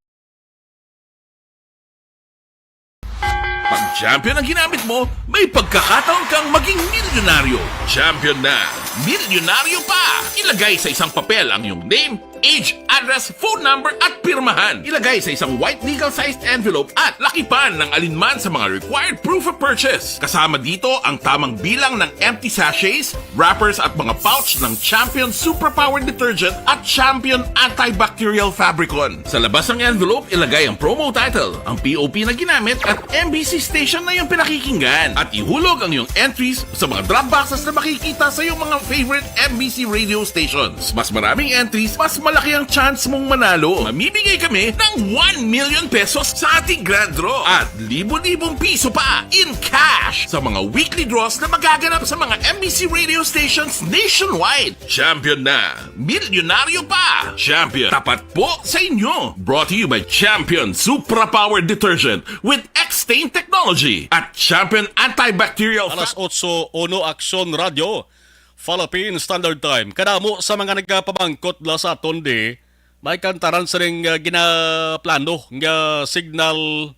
Pag champion ang ginamit mo, may pagkakataon kang maging milyonaryo. Champion na! Milyonaryo pa! Ilagay sa isang papel ang iyong name, age, address, phone number at pirmahan. Ilagay sa isang white legal-sized envelope at lakipan ng alinman sa mga required proof of purchase. Kasama dito ang tamang bilang ng empty sachets, wrappers at mga pouch ng Champion Suprapower Detergent at Champion Antibacterial Fabricon. Sa labas ng envelope, ilagay ang promo title, ang P O P na ginamit at M B C station na iyong pinakikinggan. At ihulog ang iyong entries sa mga drop boxes na makikita sa iyong mga favorite M B C radio stations. Mas maraming entries, mas Malaki ang chance mong manalo. Mamimigay kami ng one million pesos sa ating grand draw at libo-libong piso pa in cash sa mga weekly draws na magaganap sa mga M B C radio stations nationwide. Champion na! Milyonaryo pa! Champion, tapat po sa inyo! Brought to you by Champion Supra Power Detergent with X-Stain Technology at Champion Antibacterial Alas otso uno, Aksyon Radio, Philippine Standard Time. Kadamo sa mga nagapamangkot la sa aton di, may kantaran sining, ah, ginaplano nga signal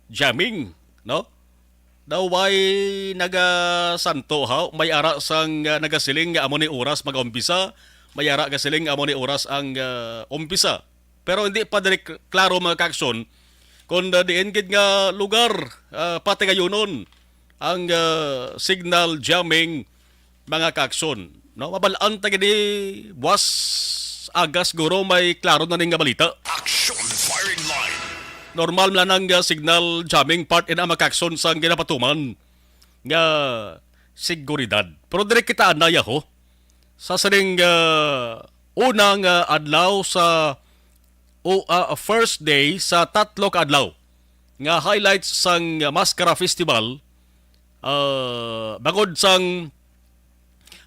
jamming, no? Daw way nagasanto, ha? May ara sang, ah, nagasiling nga amo ni oras mag-umpisa, may ara gasiling nga amo ni oras ang, ah, umpisa. Pero hindi pa diri k-, klaro, mga kaaksyon, kung, ah, diin gid nga lugar, ah, patigayunon ang, ah, signal jamming, mga kaaksyon, no? Mabal-an ta gid ni buwas aga siguro may klaro na ning nga balita. Action Firing Line. Normal man lang ang, ah, signal jamming, part ina, mga kaaksyon, sang ginapatuman nga seguridad. Pero diri kita anay, ho, sa sining, ah, unang, ah, adlaw sa, o, ah, first day sa tatlo ka adlaw nga highlights sang Maskara Festival, ah, bangod sang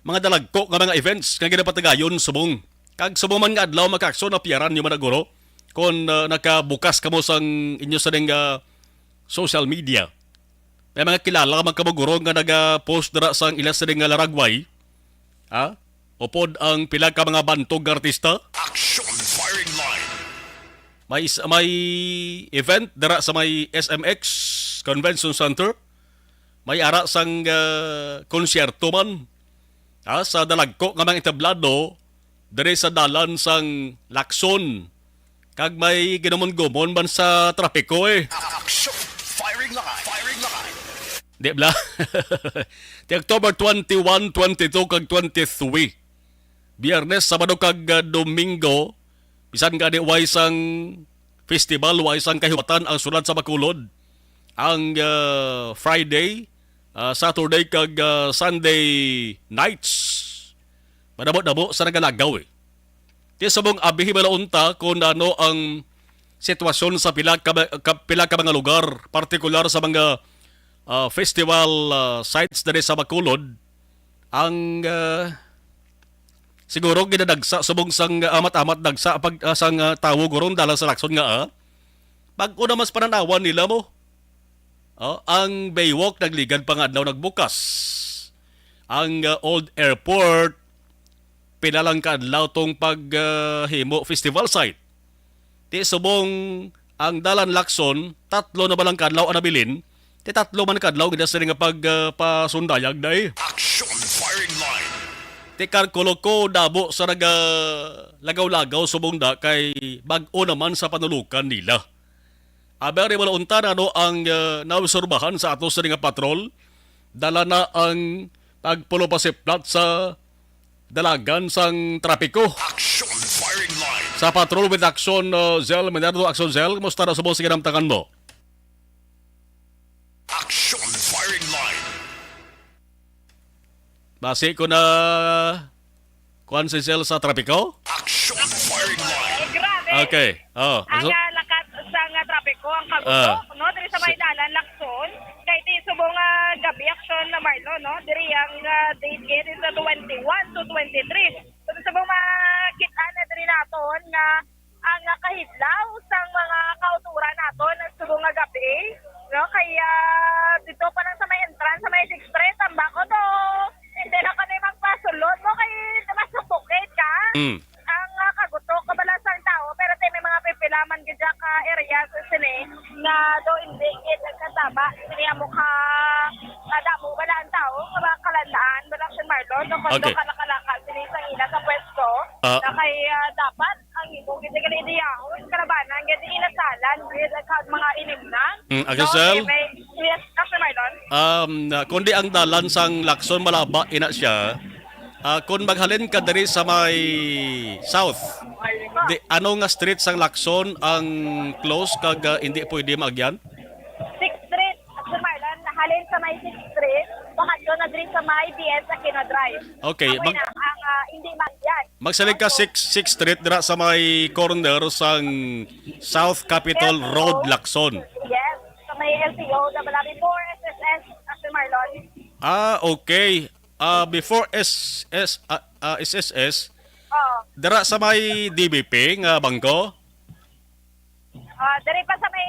mga dalagko nga mga events nga ginapatigayon subong. Kag subong man nga adlaw, mga kaaksyon, napiyaran niyo man, guro, kung, ah, nakabukas kamo sang inyo sining, ah, social media. May mga kilala man kamo, guro, nga naga-post dira sang ila sining nga laragway, ha? Upod ang pila ka mga bantog nga artista. Action Firing Line. May is-, may event dira sa may S M X Convention Center. May ara sang, ah, konsyerto man, ah, sa dalagko nga mga entablado diri sa dalan sang Lacson. Kag may ginumon-gumon man sa trapiko, eh. Action! Firing line! Firing line! Di bala? Ti October twenty-one, twenty-two, kag twenty-three. Biyernes, Sabado, kag, ah, Domingo, bisan gani way sang festival, way sang kahiwatan ang sulod sa Bacolod. Ang, ah, Friday, ah, Saturday, kag, ah, Sunday nights, madamo-damo sa nagalagaw, eh. Ti subong abi, hibalo unta kung ano ang sitwasyon sa pila ka, ka, pila ka mga lugar, partikular sa mga, ah, festival, ah, sites diri sa Bacolod. Ang, ah, siguro ginadagsa subong sang, ah, amat-amat dagsa pag, ah, sang, ah, tawo guro ang dalan sa Lacson nga, ah, bag-o naman sa pananawan nila mo. Oh, ang Baywalk nagligad pa nga adlaw nagbukas. Ang, ah, Old Airport, pila lang ka adlaw tong pag, ah, himo festival site. Ti subong ang dalan Lacson, tatlo na ba lang ka adlaw ang nabilin? Ti tatlo man ka adlaw gid sila nga pag, ah, pasundayag, day. Action Firing Line. Ti kalkulo ko, damo sa naga lagaw-lagaw subong da kay bag-o naman sa panulukan nila. Aber, di wala unta na, no, ang, ah, naobserbahan sa ato sini nga patrol. Dala na ang pagpulupasiplat sa dalagan sang trapiko. Action Firing Line. Sa Patrol with Action, uh, Zell Menardo. Action Zell, kumusta na subong sa ginamtangan mo? Action Firing Line. Basi ko na kuan si Zell sa trapiko? Action Firing Line. Eh, grabe. Okay. Oh, ang, so, ah, lakat sa nga trapiko, ang kagutok, ah, no? Diri sa may dalan Lacson, kay ti subong nga gabi, Action na Marlo, no? Diri ang, ah, date gid is the twenty-one to twenty-three. So, subong makita na diri naton nga ang, ah, kahidlaw sang mga kauturan naton ang subong nga gabi, no? Kay, ah, dito pa lang sa may entrance, sa may Sixth Street, ang bako to, hindi na ka na magpasulod mo kay mas bukid ka. Mm. Ang, ah, kagutok, kabalasang tao, pero ti may mga pipila man gid ka areas sini nga do hindi gid nagkataba sini amo ka, ah, damo bala ang tao, nga mga kalandaan, bala si Marlon, no, kung, okay, do ka nakalaka sini sa ila sa pwesto, ah, na kay, ah, dapat ang imo gid nga ideyahon, kalabanan gid, inasalan gid ang mga inimnan. Mm, okay, no, sir. May, yes, Doctor Marlon. Um, na, kundi ang dalan sang Lacson malaba ina siya, ah, kung maghalin ka diri sa may south, di, ano nga street sang Lacson ang close kag, ah, hindi pwede maagyan? Sixth Street, Doctor Marlon, halin sa may Sixth Street, pakadto na diri sa may B S Aquino Drive. Okay, amoy mag- na ang, ah, hindi Mandian. Magsalig ka, six, six Street, dira sa may corner sang South Capitol Road, Lacson. Yes, sa may L T O, na wala before S S S, Sir Marlon. Ah, okay. Ah, before S S, ah, ah, S S S, Oo. Dira sa may D B P nga bangko? Ah, diri pa sa may,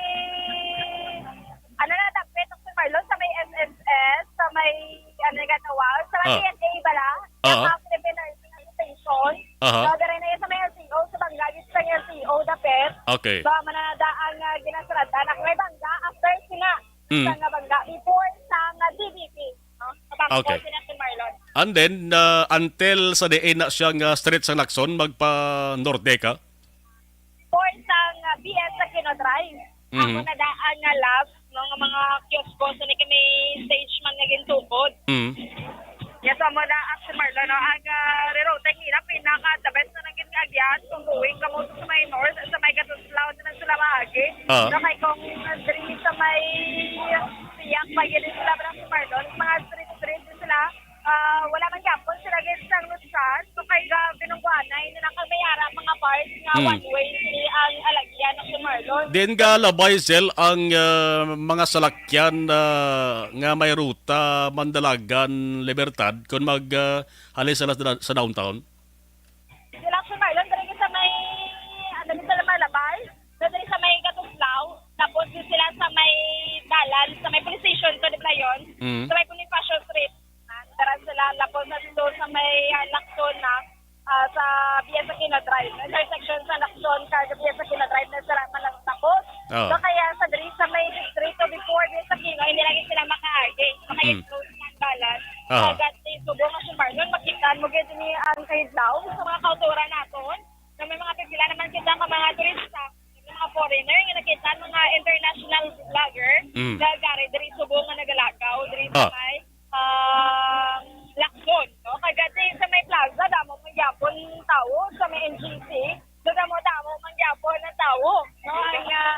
ano na, dapit, Sir Marlon, sa may S S S, sa may, ano nga tawag, sa may Ah. P N A bala, Oo. sa Philippine Nursing Association. Aha. So, diri na yun sa may L T O, sa bangga, dito sa L T O, dapit. Okay. So, mananada ang, ah, ginasaratan. Ako may bangga, after sina, Mm. sa nga bangga, before sa nga D B P, no? Sa bangko, Okay. sina, Sir Marlon. And then, ah, until sa diin na siya nga street sa Lacson, magpa-norte ka? Or sa, ah, B S Aquino Drive. Mhm. Amo na daan nga last, no, nga mga kiosko sa ni kami stage man nga gintukod. Mhm. Yes, amo na, Sir Marlon, no, ang, ah, rerouting nila, pinaka the best na lang gid nga agyan kung going kamo sa may north, sa may Gatuslao, sa may sila maagi. Ah. No, kay kung diri sa may Siyak, pag yun sila, Sir Marlon, mga street-street sila, ah, wala man gyapon sila gid sang lutsan. So, kay ga-, binungguanay nila kag may ara mga parts nga Hmm. one way sila ang alagyan, Sir Marlon. Din ga labay, Zell, ang, ah, mga salakyan, ah, nga may ruta Mandalagan, Libertad, kung mag, ah, halin sila sa, sa downtown? Sila, Sir Marlon, diri sa may, ano, dito sa Malabay, so, diri sa may Gatuslao, tapos din sila sa may dalan, sa may police station, to, di ba yun? Mm. Sa may Bonifacio Street. Ah, dara sila, tapos na dito sa may, ah, Lacson na, ah, sa B S Aquino Drive. Intersection sa Lacson, sa B S Aquino Drive na sila man tapos. Oo. So, kaya sa diri sa may distrito before, B S Aquino, hindi lagi sila makaagi. Mm. Maka-close ng dalan. Aha. Agad ni subong nga Sir Marlon, makita mo gid ni ang kahidlaw sa mga kautoran naton. Na may mga pipila naman kita nga mga turista, may mga foreigner nga nakita ang mga international vlogger Mm. na gari diri subong nga nagalagaw diri sa Ah. may, ah, Lacson, no? Kag diri sa may plaza, damo man gyapon tawo sa may N G C. So, damo-damo man gyapon ang tawo, no? Ang, ah,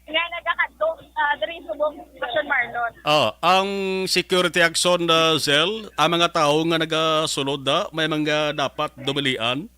nga nagakadto, ah, diri subong, Action Marlon. Oh, ang security action, ah, Zell, ang mga tawo nga nagasulod na, may mga dapat dumilian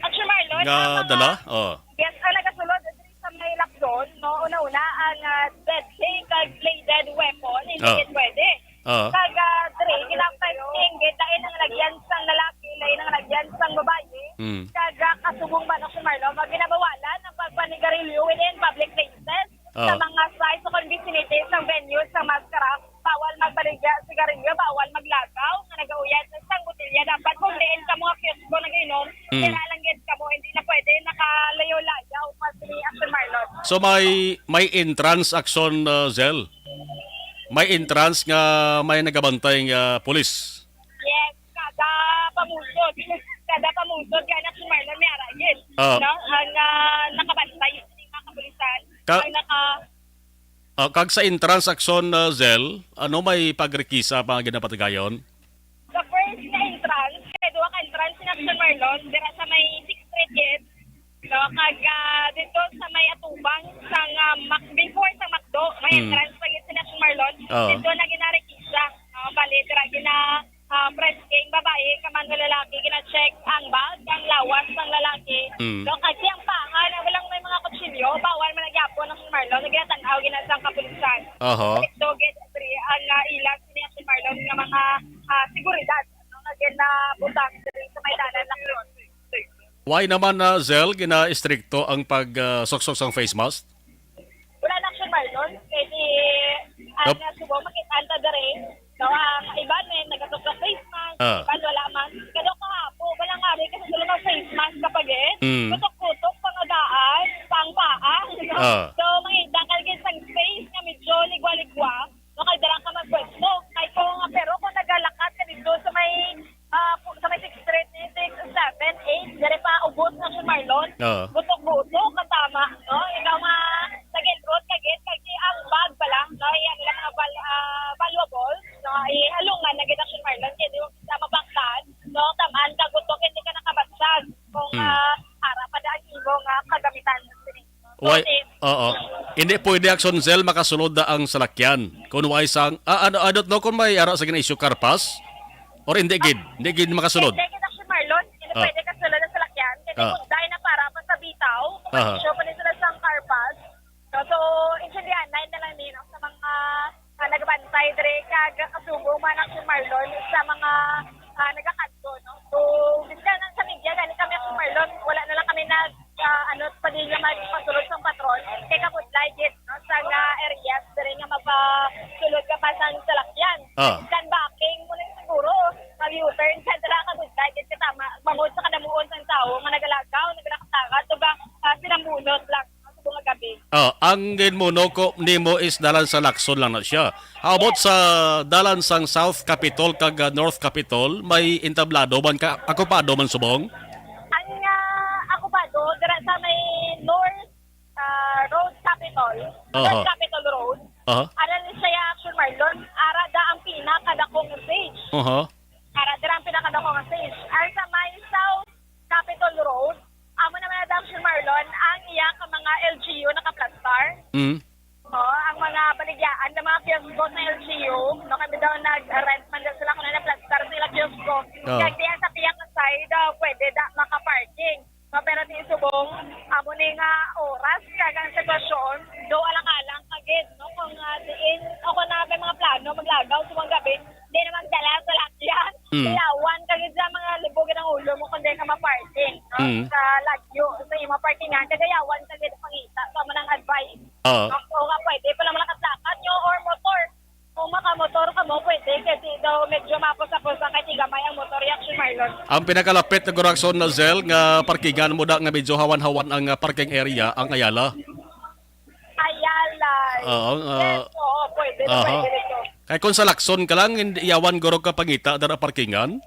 Action Marlon, nga ang mga dala? Oh. Yes, ang nagasulod diri sa may Lacson, no? Una-una, ang, ah, deadly kag bladed weapon, hindi Oh. gid pwede. Oo. Kag, ah, diri, ginapasting gid, lain ang lagyan sang lalaki, lain ang lagyan sang babayi. Mm. Kag, ah, kasubong ba, Action Marlon, nga ginabawalan ang pagpanigarilyo within public places, Oo. sa mga sites o kon vicinity sang venue sang maskara. Bawal magbaligya sigarilyo, bawal maglagaw nga nagauyad sang botelya. Dapat kung diin ka mga kiosko nag-inom, Mm. dira lang gid kamo, hindi na pwede nakalayo-layo pa si Action Marlon. So may, may entrance, Action, uh, Zell? May entrance nga may nagabantay nga pulis? Yes, kada pamusod. Kada pamusod, kaya na si Marlon may ara gid. Ah. No? Ang, ah, nakabantay sa mga kapulisan. Ka- ang naka- Ah, kag sa entrance, Action, ah, Zell, ano may pagrekisa pa nga ginapatigayon? Sa first nga entrance, kay duha ka entrance ni Action Marlon, dira sa may Sixth Street gid. No, kag, ah, dito sa may atubang sa nga Mac-, before sa McDo, may Hmm. entrance pa gid si Action Marlon. Oh. Dito na ginarekisa. Ah, bali, dira gina, ah, frisking, babae, ka man nga lalaki, gina-check ang bag, ang lawas ng lalaki. Hmm. No, kag siyang panga, na walang may mga kutsilyo, bawal man nagyapon ang Marlon, na ginatanaw, ginasang kapulisan. Oho. Ito, gid, diri, ang, ah, ilang ni Action Marlon nga mga, ah, seguridad, no, nga ginabutang diri sa may dalan na yun. Why naman, ah, Zell, gina-estrikto ang pag, ah, suksok sang face mask? Wala na, Action Marlon. Kay di, ang Yup. nasubo, makita ta diri. No, ang iban may nagatutok face mask, Ah. iban wala man. Kado kahapo, wala nga rin kasi tulog ang face mask kapag eh. Mm. Kutok-kutok, pangadaan, pangpaa. Ah. So, mangita ka lagi sa space nga medyo ligwa-ligwa. No, kay dira ka magpwesto. Kay kung, pero kung nagalakat ka dito sa may, ah, pu-, sa may Sixth Street, six, seven, eight, diri pa ubos na si Marlon. Oo. Butok-butok, katama, no? Ikaw nga, nag-enroll ka, gid, kay si ang bag pa lang, no? Yan, ilang mga val-, ah, valuables, no? Ihalungan na gid ang si Marlon, kay di mo kita mabaktan, no? Tamaan ka, gutok, hindi ka nakabatsag. Kung, Hmm. ah, ara pa daan imo nga kagamitan sa sini. Why? Okay. Oo. Hindi pwede, Action Zell, makasulod na ang salakyan. Kung why sang, ah, ano, I don't know kung may ara sa gina-issue car pass or hindi gid, hindi gid makasulod. Hindi gid Ah. Pwede ka sila na salakyan. Kasi Ah. kung dahil na para pa sa bitaw, kung Aha. mag-issue pa rin sila sa carpas. No? So, intindihan na yun na lang din, no? Sa mga ah, nagabantay diri kag kasubong man ang Sir Marlon sa mga ah, nagakadto, no? So, bisan ang sa media, gani kami ang Sir Marlon, wala na lang kami nag ah, ano, pwede nga magpasulod sa patrol. Kay kabudlay gid, no, sa nga areas diri nga mapasulod ka pa sa salakyan. Ah. Bisan backing mo na siguro, mag-U-turn ka dira, kabudlay gid ka tama. Bangod sa kadamuon sang tawo nga nagalagaw, nagalakad-lakad, ug ah, sinambunot lang. Subong nga gabi. Oh, ang ginmuno ko nimo is dalan sa Lacson lang na siya. How about Yes. sa dalan sang South Capitol kag ah, North Capitol? May entablado man ka, akupado man subong? Ang ah, akupado dira sa may North ah, Road Capitol, Aha. North Capitol Road. Aha. Ara ni siya, Action Marlon, ara da ang pinakadakong stage. Aha. Ara dira ang pinakadakong stage. Ang sa may South Capitol Road, amo naman na Action Marlon, ang iya ka mga L G U nakaplastar. Mm. Oh, ang mga baligyaan ng mga kiosko sa L G U, no, kami daw nag-rent man daw sila kung naplastar sila kiosko. Oh. Kaya diyan sa piyang side, daw pwede da makaparking. No, pero di subong, amo ni nga oras kag ang sitwasyon, do alang-alang ka gid, no, kung ah, diin o kung naa may mga plano maglagaw sa mga gabi, di na magdala sa lakyan. Mm. Yawan ka gid sa mga libog ng ulo mo kung di ka maparking, no? Mm. Sa lagyo, sa imo parkingan, kagayawan ka gid pangita. So, amo nang advice. Oo. Ako nga pwede pala malakad-lakad nyo or motor. Kung makamotor ka mo, pwede. Kasi daw medyo mapos-apos ang kay tigamay ang motor, Action Marlon. Ang pinakalapit na Corazon na Zel nga parkingan mo da nga medyo hawan-hawan ang ah, parking area, ang Ayala. Ayala. Oo, ah, Yes, oo, pwede. Aha. Pwede dito. Kay kung sa Lacson ka lang, hindi yawan guro ka pangita dara parkingan?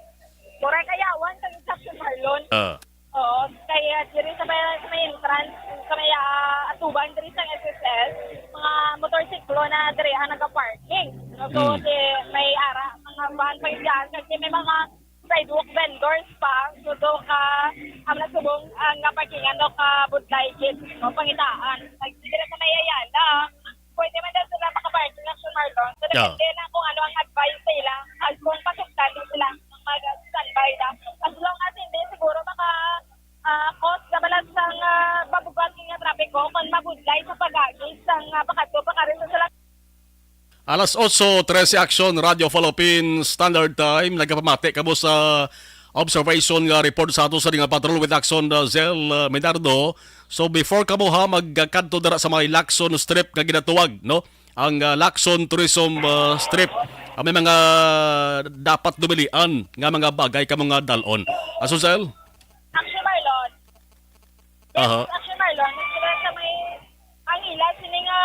Correct, ayawan kag Action Marlon. Ah. Oo, kaya diri sa may, sa may entrance, sa may ah, atubang diri sa S S S, mga motorsiklo na diri ang nagaparking. No? So, Mm. si may ara, mga van pa yun dyan. Kasi may mga sidewalk vendors pa. So, do ka, ang nasubong, ang naparkingan do ka budlay gid, no? Pangitaan. Nagsiguro sa may Ayala, pwede man daw sila makaparking, Action Marlon. So, Yeah. depende lang kung ano ang advice sa ila. As kung pasukdan din sila, mag-standby na. As long as hindi siguro maka ah, cause nga balas sang ah, mabugat nga trapiko kon mabudlay sa pag-agi sang ah, pakadto pa kari sa sala. Alas otso trese, Action Radio Philippine Standard Time. Nagapamati kamo sa observation nga report sa ato sa nga patrol with Action, uh, Zel, uh, Minardo. So before kamo ha magkadto dira sa may Lacson Strip nga ginatuwag, no? Ang uh, Lacson Tourism uh, Strip, uh, may mga dapat dumilian nga mga bagay kamo nga dalon. Aso, Zel? Action Marlon. Yes, Aha. Action Marlon. Sila sa may, ang ila sini nga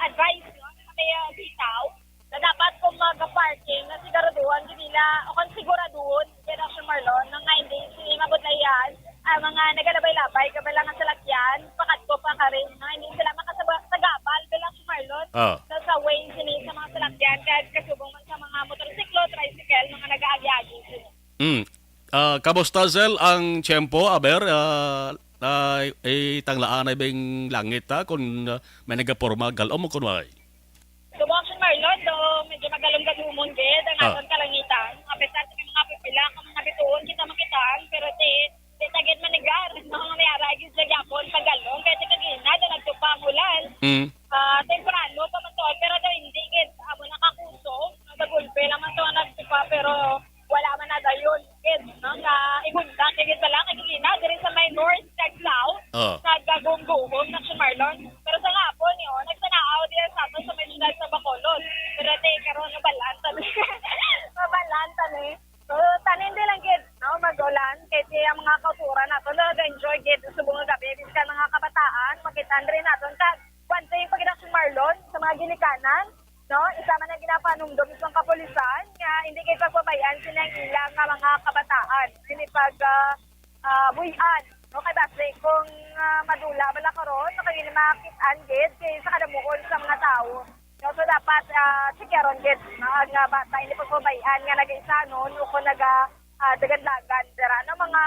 advice, no? Sa may ah, bitaw, na dapat kung mag-parking, na siguraduhan gid nila, o kung siguraduhon, yan Action Marlon, no, nga hindi sini mabudlayan, ang mga nagalabay-labay, kabay lang ang salakyan, pakadto pa ka rin, no? Hindi sila makasagabal, bilang Action Marlon, Ah. sa, sa way sini sa mga salakyan, kaya kasubong man sa mga motorsiklo, tricycle, mga nag-aagi-agi sini. Mm. Ah, kamusta, Zel, ang tiyempo? Aber, ah, ah, itanglaan na bing langit, ha? Kung ah, may nagaporma, galom mo kung may. Subong si Marlon, do medyo magalom-galumon gid ang Ah. aton kalangitan. Apeksar sa mga pipila, kung mga bituon kita makitaan, pero ti, ti tagid manigar, no, nga may ara gid sa gyapon, paggalom, kaya ti kagina, do nagtupa ang ulan. Mm. Ah, temprano pa man to, pero do hindi gid, amo nakakuso, no, dagulpe lang man to ang nagtupa, pero wala man na dayon, gid, no, nga ibunda, kay gid pala, kay gina, diri sa may north kag south, Oh. nagagumguhom na si Marlon. Pero sa hapon, yun, nagsanaaw diyan sa ato sa may syudad sa Bacolod. Pero te, karon, mabalan tani. Mabalan tani. So, tanin di lang gid, no, mag-ulan, kay ti ang mga kauturan nato, nag-enjoy gid, subong nga gabi, biskan mga kabataan, makita rin naton, kag, one thing, pag si Marlon, sa mga ginikanan, no? Isa man ang ginapanumdom sa kapulisan nga hindi kay pagpabay-an sila ang ilang nga mga kabataan. Hindi pag ah, ah, buy-an, no? Kay basi kung ah, madula bala karon, so kay makit-an gid kay sa kadamuon sa mga tawo. No? So dapat ah, tsikyaron gid, no? Ang ah, bata hindi pagpabay-an nga nag-isa, no? O kung naga ah, dagad-lagan dira, no? Mga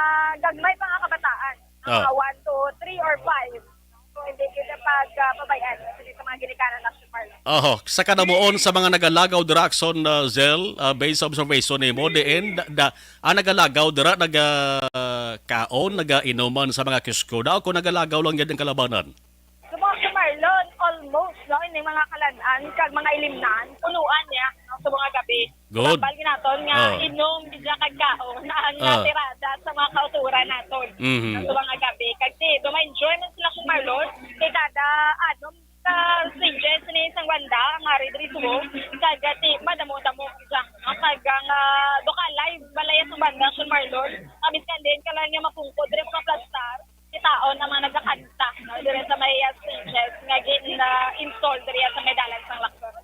gagmay pa nga kabataan, no? Ah. Mga one to three or five. So hindi gid pag ah, pabay-an sa mga ginikanan na Marlon. Oho, sa kadamuon sa mga nagalagaw dira, Akson, uh, Zell, uh, based sa observation nimo, diin da, da, ang nagalagaw dira nagakaon, nagainuman sa mga kisko daw, kung nagalagaw lang gyud ang kalabanan? Sa mga Marlon, almost, no, ining mga kalan-an kag mga ilimnan, punuan niya, no, sa mga gabi. Good. Tambal ginaton nga Oh. Inom, bisya kag kaon ang Ah. natirada sa mga kauturan naton Mhm. sa mga gabi. Kag si, do ma-enjoy man sila kung Marlon, kay kada adlaw ka stages ni isang banda, ang hari diri subong, kag ti madamo-damo siya. No? Kag ang ah, do ka live balay sa banda, kung Marlon, ah, biskan din ka lang nga mapungkod diri mga plastar, kitaon ang mga nagakanta, no? Diri sa may ah, stages nga gin-install diri sa may dalan sang Lacson.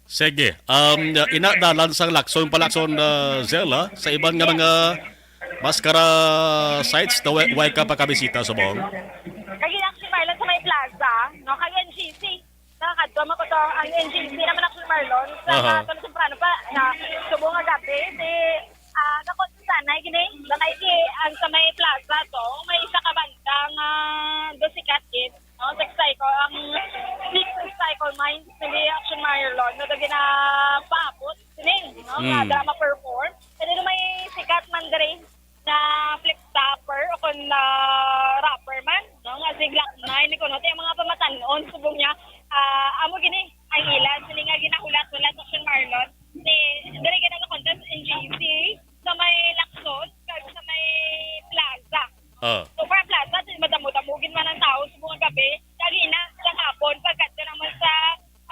Sige. Um, ina, dalan sang Lacson pa, Lacson, uh, Zella, sa iban nga mga maskara sites na way, way ka pakabisita subong? Kag ina, si Marlon, sa may plaza, no? Kag N G C. Nakakadto mo ko to, ang N G C naman, Akson Marlon. Sa Aha. Katong temprano pa, na subong nga gabi, si, ah, nakot sa sanay gini, bakay ki, ang sa may plaza to, may isa ka banda nga dosikat gid. No, sa Cycle, ang Big Cycle Mines, hindi Akson Marlon, no, na ginapaabot sining, no, nga Mm. drama perform. Kaya may sikat man diri na flip topper o kung na rapper man, no, nga si Glock nine, ni kuno, yung mga pamatanon, subong niya, ah, amo gini, ang ilan, sila nga ginahulat-hulat sa Akson Marlon, ni, diri ka na contest N G C, sa may Lacson, kag sa may plaza. Ah. So, parang plaza, madamo-damo gid man ang tao sa mga gabi. Kagina, sa hapon, pagkadto naman sa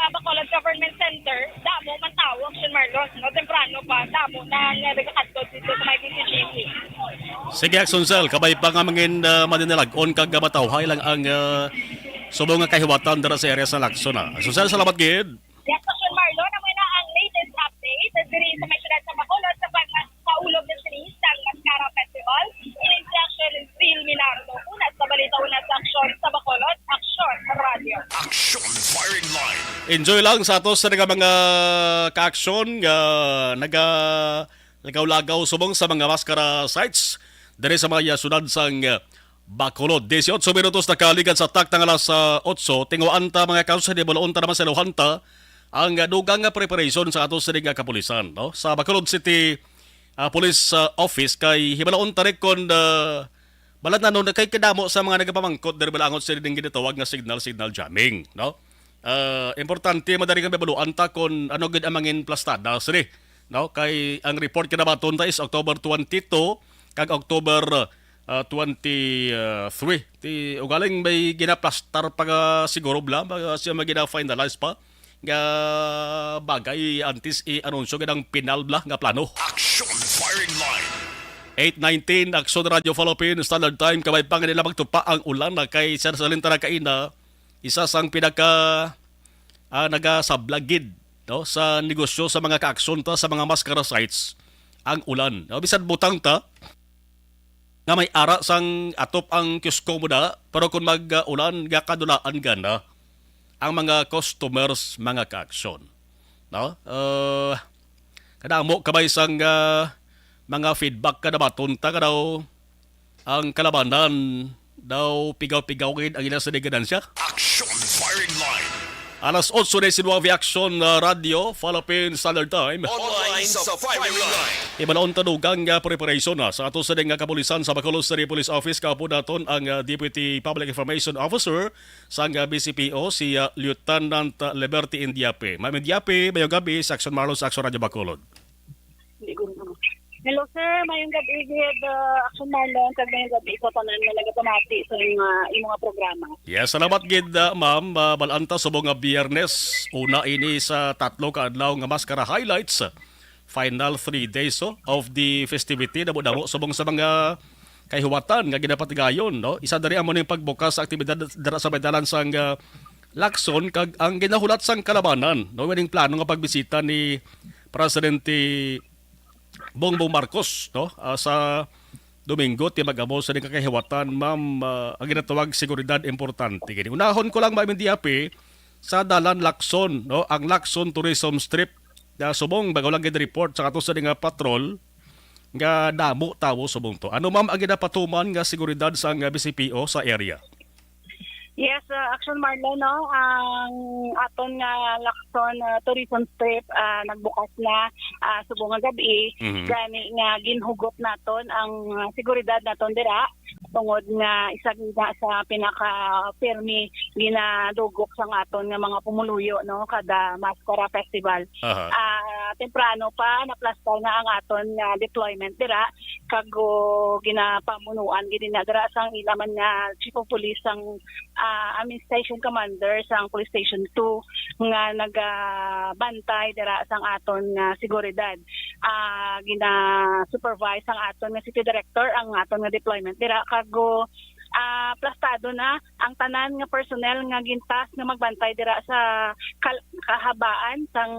ah, Bacolod Government Center, damo man tao, Akson Marlon, no? Temprano pa, damo na nga nagakadto dito sa may B C G C. Sige, Akson Sel, kabay pa nga mangin uh, maninalagon kag matawhay lang ang uh, subong nga kahiwatan dira sa area sa Lacson, ah. Akson Sel, salamat gid. Yes, Akson Marlon, amo na ang latest update diri sa may syudad sa Bacolod sa pag-, sa Ulog ng Sinis sang Mascara Festival. Ini si Akson Phil Minardo, una sa balita, una sa Akson sa Bacolod, Akson Radio. Action Firing Line. Enjoy lang sa ato sa nga mga ka-aksyon nga naga lagaw-lagaw subong sa mga maskara sites diri sa mga syudad sang, uh, Bacolod. Dieciocho minutos na kaligad sa takna nga alas, uh, otso. Tinguhaan ta mga kaso sa Dibulaon ta naman sa Luhanta ang, uh, dugang nga preparation sa ato sa nga kapulisan, no? Sa Bacolod City, ah, Police, ah, Office kay hibalaon ta rin kon, ah, balat na nun kay kadamo sa mga nagapamangkot diri balangot sa ding ginatawag nga signal, signal jamming, no? Ah, importante madali nga mabaluan ta kon ano gid ang mangin plastada sini, no? Kay ang report kinabaton ta is October twenty-two kag October, ah, twenty-three. Ti ugaling may ginaplastar pa nga siguro bla, mga siya may gina-finalize pa nga bagay antes i-anunsyo gid ang pinal bla nga plano. Action Firing Line. Eight nineteen, Action Radio Philippines, Standard Time, kabay pa nga nila magtupa ang ulan na kay Sir Salin Tarakaina, isa sang pinaka, ah, nagasablag gid, no, sa negosyo sa mga kaaksyon ta sa mga maskara sites ang ulan. No, bisan butang ta, nga may ara sang atop ang kiosko mo da, pero kung mag-ulan, gakadulaan gana ang mga customers, mga kaaksyon. No? Uh, kadamo kabay sang, ah, mga feedback ka nabaton ta ka daw ang kalabanan daw pigaw-pigaw gid ang ila sa ganansya. Action Firing Line. Alas otso diecinuebe, Action, uh, Radio Philippine Standard Time. Online sa Firing Line. Ibalon ta dugang nga preparation na sa ato sa nga kapulisan sa Bacolod City Police Office. Kaupod naton ang, uh, Deputy Public Information Officer sang, uh, B C P O, si, uh, Lieutenant, uh, Liberty Indiape. Ma'am Indiape, mayong gabi sa Action Marlon sa Action Radio Bacolod. Hello, sir. Mayong gabi gid, uh, Action Marlon, kag mayong gabi sa tanan nga nagapamati sa mga imong programa. Yes, salamat gid, uh, ma'am. Uh, balanta subong nga Biyernes, una ini sa tatlo ka adlaw nga maskara highlights. Final three days, oh, of the festivity. Damo-damo subong sa mga kahiwatan nga ginapatigayon, no? Isa diri amo ning pagbukas sa aktibidad dira sa may dalan sang, ah, Lacson kag ang ginahulat sang kalabanan, no? Ining plano nga pagbisita ni Presidente Bongbong Marcos, no? Ah, sa Domingo, ti mag-amo sa ning kakahiwatan, ma'am, ah, ang ginatawag seguridad importante. Gini, unahon ko lang, Ma'am Indiapi, sa dalan Lacson, no? Ang Lacson Tourism Strip, na subong bago lang gid report sa ato sa nga patrol nga damo tawo subong to. Ano, ma'am, ang ginapatuman nga seguridad sa nga B C P O sa area? Yes, uh, Action Marlon, no? Ang aton nga Lacson uh, Tourism Strip uh, nagbukas na uh, subong nga gabi. Mhm. Gani nga ginhugop naton ang uh, seguridad naton dira tungod nga isa gina sa pinaka pirmi ginadugok sang aton nga mga pumuluyo, no, kada Mascara Festival. Aha. Ah, temprano pa naplastar na ang aton nga deployment dira, kag uh, ginapamunuan gid na dira sang ila man nga chief of police sang ah, administration commander sang Police Station two nga nagabantay dira sang aton nga seguridad. Ah, gina-supervise sang aton nga city director ang aton nga deployment dira, kag uh, ah, plastado na ang tanan nga personnel nga gintas nga magbantay dira sa kal- kahabaan sang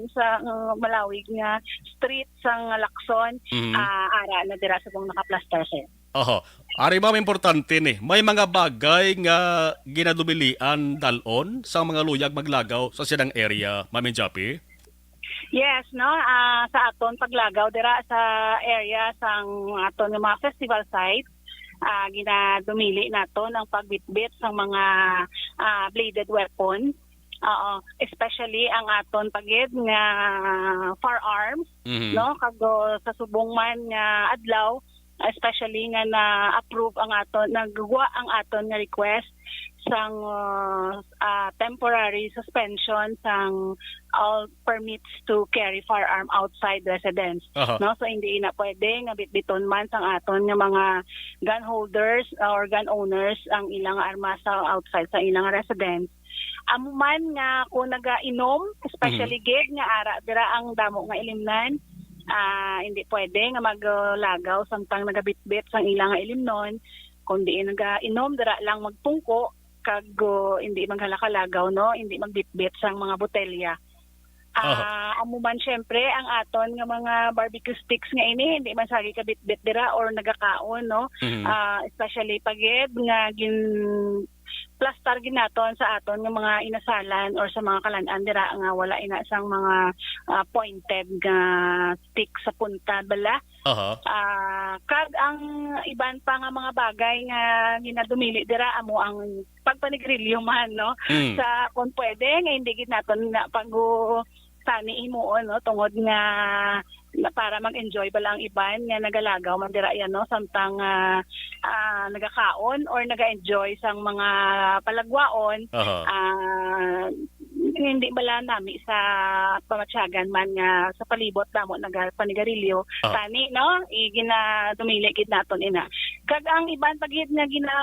sa uh, malawig nga street sang Lacson. Mhm. Ah, ara na dira subong nakaplastar, sir. Oho. Ari, ma'am, importante ni. May mga bagay nga ginadumilian dalon sa mga luyag maglagaw sa sinang area, Ma'am Japi? Yes, no. Ah, sa aton paglagaw dira sa area sang aton nga mga festival site, ah, ginadumili naton ang pagbitbit sang mga ah, bladed weapon. Oo, especially ang aton pagid nga firearms, Mhm. no? Kag uh, sa subong man nga adlaw, especially nga na-approve ang aton, nagwa ang aton nga request sang uh, ah, temporary suspension sang all permits to carry firearm outside residence. Aha. No, so hindi na pwede nga bitbiton man sang aton nga mga gun holders or gun owners ang ilang armas sa outside sa ilang residence. Amo man nga kung nagainom, especially Mhm. gid nga ara dira ang damo nga ilimnan, ah, hindi pwede nga maglagaw samtang nagabitbit sang ila nga ilimnon, kundi nagainom dira lang magpungko kag uh, hindi maghalaka lagaw, no, hindi magbitbit sang mga botelya. Aha. Ah, amo man syempre ang aton nga mga barbecue sticks nga ini hindi man sagi kabitbit dira or nagakaon, no. Mhm. Ah, especially pagid nga gin plastar gid naton sa aton nga mga inasalan or sa mga kalan-an dira nga wala ina sang mga ah, pointed nga stick sa punta bala. Aha. Ah, kag ang iban pa nga mga bagay nga ginadumili dira amo ang pagpanigrilyo man, no? Mm. Sa kung pwede nga hindi gid naton na pag tani himuon, no, tungod nga na para mag-enjoy bala ang iban nga nagalagaw man dira yan, no, samtang ah, ah, nagakaon or naga-enjoy sang mga palagwaon. Aha. Ah, hindi bala nami sa pamatyagan man nga sa palibot damo nagapanigarilyo. Aha. Tani, no, iginadumili gid naton ina. Kag ang iban pa gid nga gina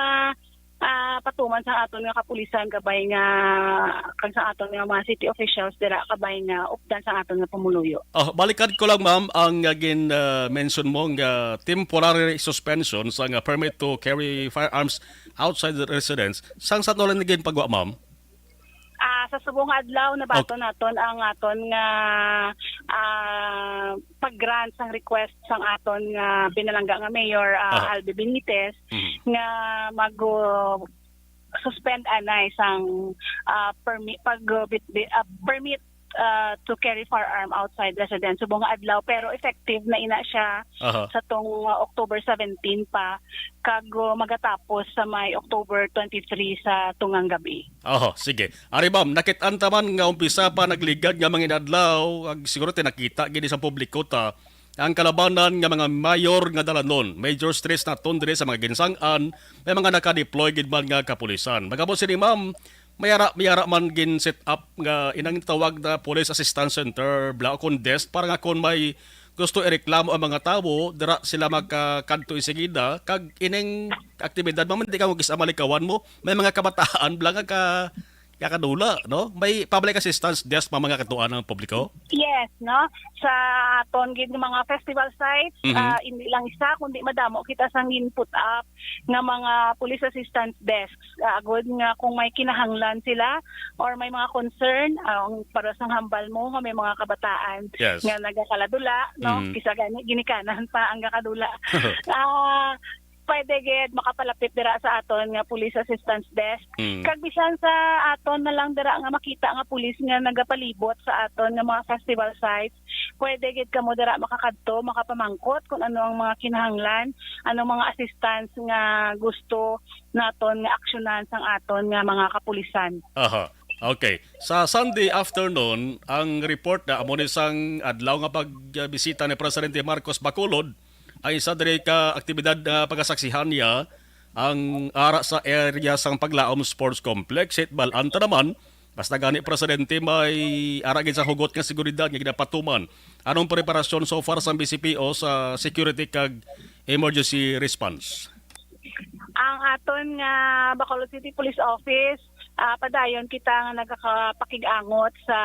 ah, patuman sa aton nga kapulisan kabay nga kag sa aton nga mga city officials dira kabay nga updan sa aton nga pumuluyo. Oh, balikan ko lang, ma'am, ang uh, gin uh, mention mo nga temporary suspension sa nga permit to carry firearms outside the residence. Sang sa tulang naging pagwa, ma'am? Ah, sa subong nga adlaw nabaton naton ang aton nga ah, pag-grant sang request sang aton nga pinalangga nga mayor, ah, Aha. Albi Benitez, Mhm. nga mag uh, suspend anay sang ah, permi- pag uh, bit- bit- ah, permit ah, to carry firearm outside residence subong nga adlaw, pero effective na ina siya Aha. sa tong uh, October seventeen pa kag uh, magatapos sa may October twenty-three sa tungang gabi. Oho, sige. Ari, ma'am, nakit-an ta man nga umpisa pa nagligad nga mga inadlaw, ag siguro tinakita gid sa publiko ta ang kalabanan nga mga mayor nga dalanon. Major stress naton diri sa mga ginsang-an, may mga naka-deploy gid man nga kapulisan. Magkabo sini, ma'am, may ara, may ara man gin set up nga inang tawag na Police Assistance Center, bla, o kon desk, para nga kon may gusto ireklamo ang mga tawo, dira sila magkakadto insigida, kag ining aktibidad, ma'am, hindi ka mag-isa malikawan mo, may mga kabataan bla nga ka, kakadula, no? May public assistance desk pa mga katuan ng publiko? Yes, no? Sa aton gid nga mga festival sites, Mhm. ah, hindi lang isa, kundi madamo kita sang gin-put up nga mga police assistance desks. Ah, agud nga kung may kinahanglan sila or may mga concern, ah, ang para sang hambal mo nga may mga kabataan Yes. nga nagakaladula, no? Mhm. Kisa gani, ginikanan pa ang gakadula. Ah, pwede gid makapalapit dira sa aton nga Police Assistance Desk. Mm. Kag bisan sa aton na lang dira nga makita nga pulis nga nagapalibot sa aton nga mga festival sites, pwede gid kamo dira makakadto, makapamangkot kung ano ang mga kinahanglan, anong mga assistance nga gusto naton nga aksyonan sang aton nga mga kapulisan. Aha. Okay. Sa Sunday afternoon, ang report na amo ni sang adlaw nga pagbisita ni Presidente Marcos Bacolod, ang isa diri ka aktibidad nga pagasaksihan niya ang ara sa area sang Paglaom Sports Complex. Hit bal-an ta naman, basta gani, Presidente, may ara gid sa hugot nga seguridad nga ginapatuman. Anong preparasyon so far sang B C P O sa security kag emergency response? Ang aton nga Bacolod City Police Office, ah, padayon kita nga nagakapakig-angot sa,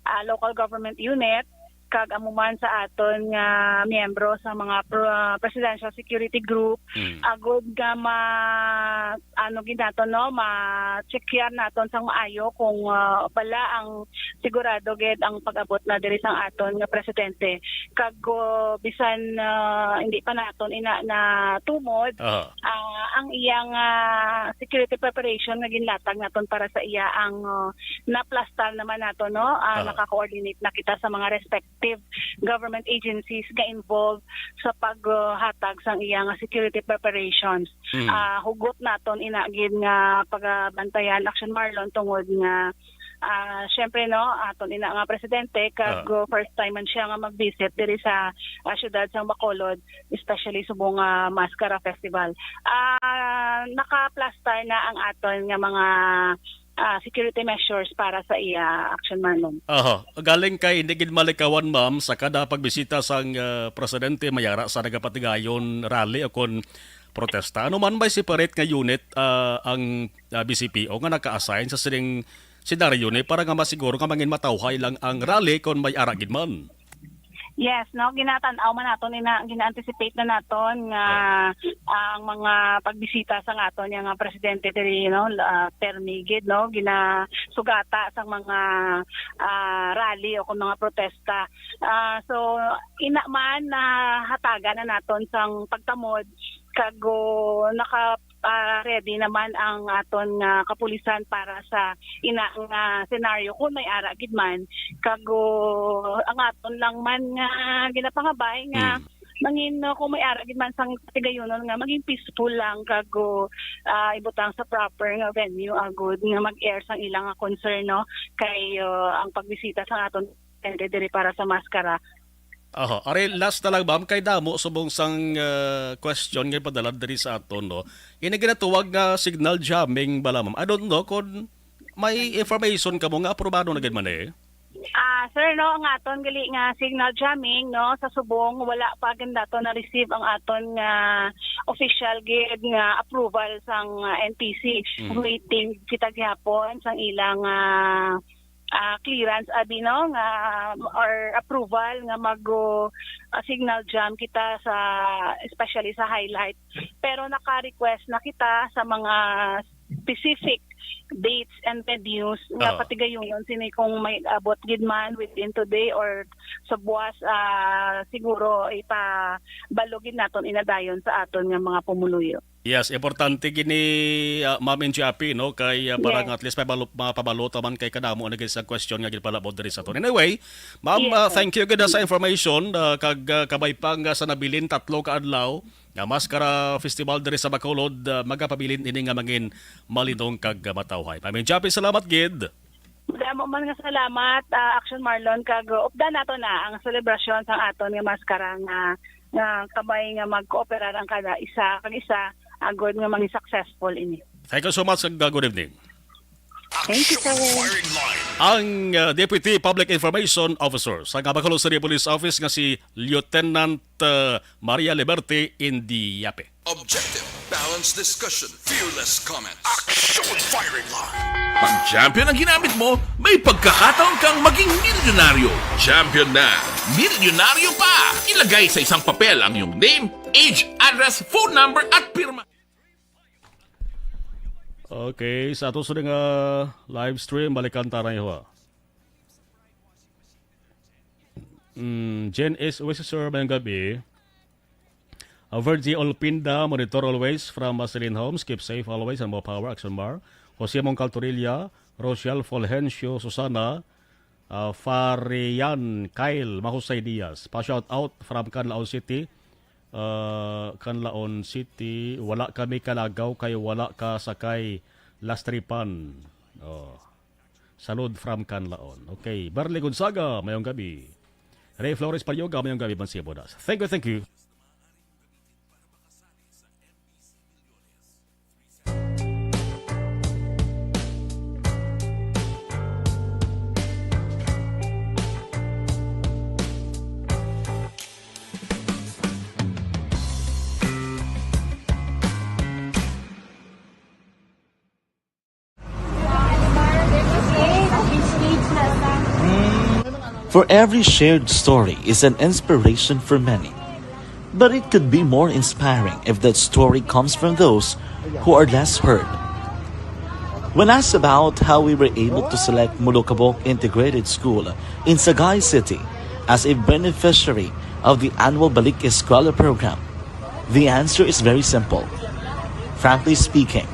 ah, local government unit kag amo man sa aton nga miyembro sa mga pro-, Presidential Security Group, Mm. agod nga ma-, ano gid naton, no, ma-checkyan naton sang maayo kung, ah, bala ang sigurado gid ang pag-abot na diri sang aton nga presidente. Kag, ah, bisan, ah, hindi pa naton ina na tumod, Aha. ah, ang iyang, ah, security preparation nga ginlatag naton para sa iya ang, ah, naplastar naman nato, no? Ah, Aha. Naka-coordinate na kita sa mga respective government agencies nga involved sa paghatag sang iyang security preparations. Mm. Ah, hugot naton ina gid nga pagabantayan, Action Marlon, tungod nga, ah, syempre, no, aton ina nga presidente, kag, Ah. uh, first time man siya nga mag-visit diri sa, ah, siyudad sang Bacolod, especially subong nga Mascara Festival. Ah, nakaplastar na ang aton nga mga, ah, security measures para sa iya, Action Marlon. Aha. Galing kay hindi gid malikawan, ma'am, sa kada pagbisita sang, ah, presidente, may ara sa nagapatigayon rally o kon protesta. Ano man, may separate nga unit, ah, ang, ah, B C P O nga naka-assign sa sining senaryo ni para nga masiguro nga mangin matawhay lang ang rally kon may ara gid man? Yes, no, ginatan-aw man naton ina, gina-anticipate na naton nga Oh. ang mga pagbisita sang aton nga presidente diri, no, ah, permi gid, no, ginasugata sang mga, ah, rally o kung mga protesta. Ah, so, ina man, nahatagan na naton sang pagtamod kag, oh, naka, ah, ready naman ang aton nga kapulisan para sa ina nga senaryo kung may ara gid man. Kag, oh, ang aton lang man nga ginapangabay nga Mm. mangin, uh, kung may ara gid man sang tigayonon nga maging peaceful lang kag, uh, ah, ibutang sa proper nga venue agud nga mag-air sang ilang nga concern, no? Kay, uh, ang pagbisita sa aton depende diri para sa Mascara. Aha. Ari, last na lang, ma'am, kay damo subong sang, uh, question nga ipadala diri sa aton, no? Ini ginatuwag nga signal jamming bala, ma'am? I don't know kung may information kamo nga aprobado na gid man, eh. Ah, sir, no, ang aton gali nga signal jamming, no, sa subong wala pa gid nato na-receive ang aton nga official gid nga approval sang, ah, N P C. Mm. Waiting kita gihapon sang ilang, ah, ah, clearance, abi, no, nga, or approval nga mag, ah, signal jam kita sa, especially sa highlight. Pero naka-request na kita sa mga specific dates and venues nga Oo. patigayonon sini kung may abot gid man within today or sa buwas, ah, siguro ipabalo gid naton inadayon sa aton nga mga pumuluyo. Yes, importante gini, ah, Ma'am Injapi, no, kay, ah, para Yes. nga at least mabalo-, mapabalo ta man kay kadamo na gid sa question nga ginpalabot diri sa aton. Anyway, Ma'am, Yes, ah, sir. thank you gid sa information, ah, kag, ah, kabay pa nga sa nabilin tatlo ka adlaw, nga Mascara Festival diri sa Bacolod, ah, magapabilin ini nga mangin malinong kag, ah, matawhay. Ma'am Japi, salamat gid. Madamo man nga salamat, ah, Action Marlon, kag, uh, updan nato na ang selebrasyon sang aton nga Mascara nga, nga kabay nga magkooperar ang kada isa kag isa agod nga maging successful ini. Thank you so much, kag, ah, good evening. Thank you, sir. Action Firing Line. Ang, uh, Deputy Public Information Officer sa Bacolod City Police Office nga si Lieutenant, uh, Maria Liberte Indiape. Objective, balanced discussion, fearless comments. Action Firing Line. Pag champion ang ginamit mo, may pagkakataon kang maging milyonaryo. Champion na, milyonaryo pa! Ilagay sa isang papel ang iyong name, age, address, phone number, at pirma. Okay, sa ato sa nga live stream, balikan ta na yun, ha. Mm, Jen S. West, sir, mayong gabi. Uh, Virgie Olpinda, monitor always from Marceline Homes. Keep safe always and more power, Action Mar. Jose Mongcal Torilla, Rochelle Fulgencio, Susana, uh, Farian, Kyle, Mahusay Diaz. Pa-shout out from Canlaon City. Uh, Canlaon City, wala kami kalagaw kay wala ka sakay lastripan. Oh. Salud from Canlaon. Okay, Barley Gonzaga, mayong gabi. Ray Flores Parioga, mayong gabi, Bansibo Das. Thank you, thank you. For every shared story is an inspiration for many. But it could be more inspiring if that story comes from those who are less heard. When asked about how we were able to select Molokabok Integrated School in Sagay City as a beneficiary of the annual Balik Eskwela program, the answer is very simple. Frankly speaking,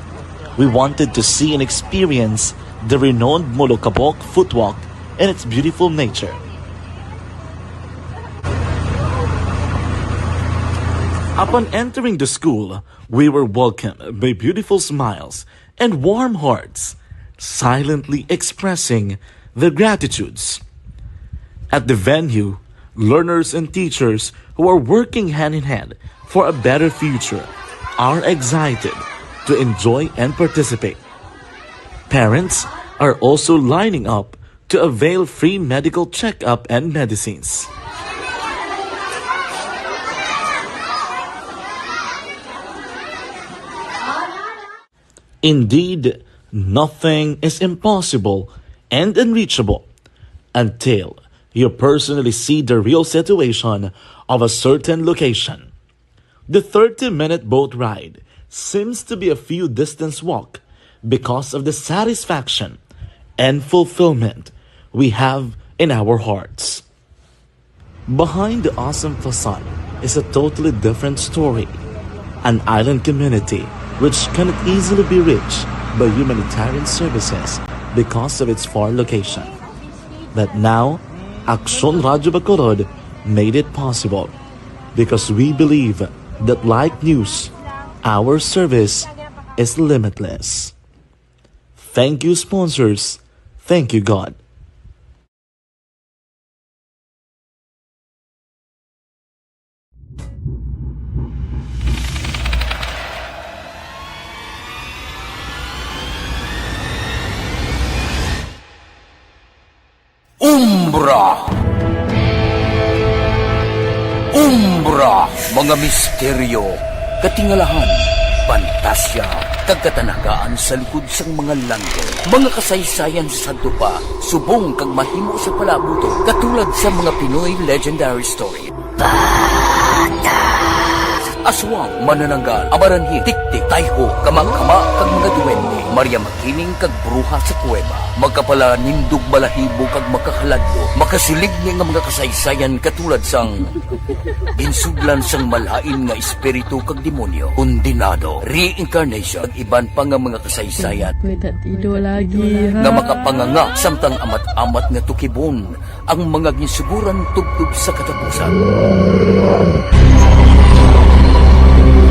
we wanted to see and experience the renowned Molokabok footwalk and its beautiful nature. Upon entering the school, we were welcomed by beautiful smiles and warm hearts, silently expressing their gratitudes. At the venue, learners and teachers who are working hand in hand for a better future are excited to enjoy and participate. Parents are also lining up to avail free medical checkup and medicines. Indeed, nothing is impossible and unreachable until you personally see the real situation of a certain location. The thirty-minute boat ride seems to be a few distance walk because of the satisfaction and fulfillment we have in our hearts. Behind the awesome facade is a totally different story, an island community which cannot easily be reached by humanitarian services because of its far location. But now, Aksyon Radyo Bacolod made it possible because we believe that like news, our service is limitless. Thank you, sponsors. Thank you, God. Umbra. Umbra, mga misteryo, katingalahan, pantasya, kag katanagaan sa likod sang mga langit. Mga kasaysayan sa sadto pa, subong kag mahimo sa palaabuton, katulad sa mga Pinoy legendary story. Aswang, manananggal, amaranhil, tiktik, tayho, kamakama, kag mga duwende, Maria Makiling kag bruha sa kuweba, makapalanindog balahibo kag makahaladlo, makasiligni nga mga kasaysayan katulad sang ginsudlan sang malain nga espiritu kag demonyo, kondenado, reincarnation, kag iban pa nga mga kasaysayan May tatido lagi, ha? Nga makapanganga samtang amat-amat nga tukibon ang mga ginsuguran tubtob sa katapusan.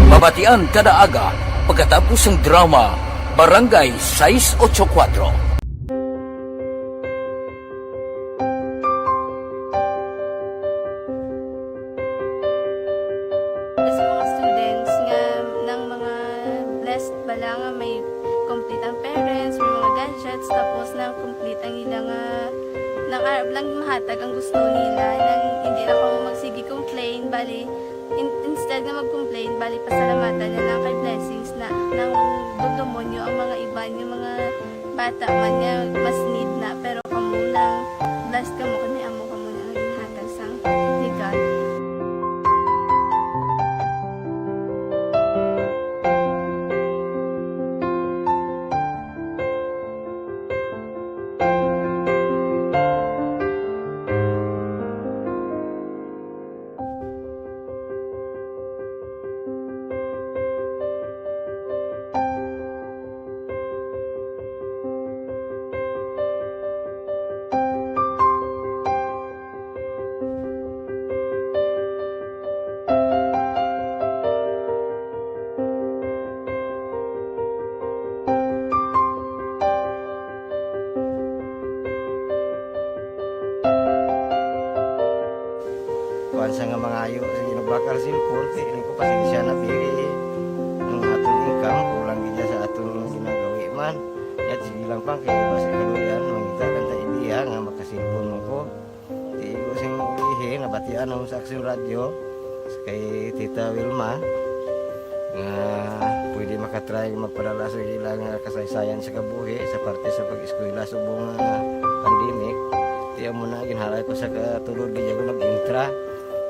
Mabatian kada aga pagkatapos sang drama Barangay sais ocho kuwatro. Sa mga students nga nang mga blessed bala nga may complete ang parents, may mga gadgets, tapos na complete ang ila nga nang arab lang mahatag ang gusto nila, nang hindi na kamo magsige complain, bali in, instead nga mag-complain, bali pasalamatan na lang kay blessings na nang dugdumon nyo ang mga iban, yung mga bata man nga mas need na, pero kamo lang blessed kamo kay may amo kamo na nga ginhatag sang regalo. Ayo sa ginabakal sa cellphone, kay ini ko pasensya na, pero ang aton income, kulang gid sa aton ginagawi man. Yat, sige lang pa, kay basi kaluyan, mangita lang ta idea nga makasilpon mo ko. Di ko sing ulihi, nabatian ang sa Aksyon Radyo, kay Tita Wilma, nga pwede makatry magpadala sa ilang kasaysayan sa kabuhi, sa parte sa pag-eskwela subong nga pandemic. Di amo na, ginhalay ko sa katulod, gid ako nag-intra.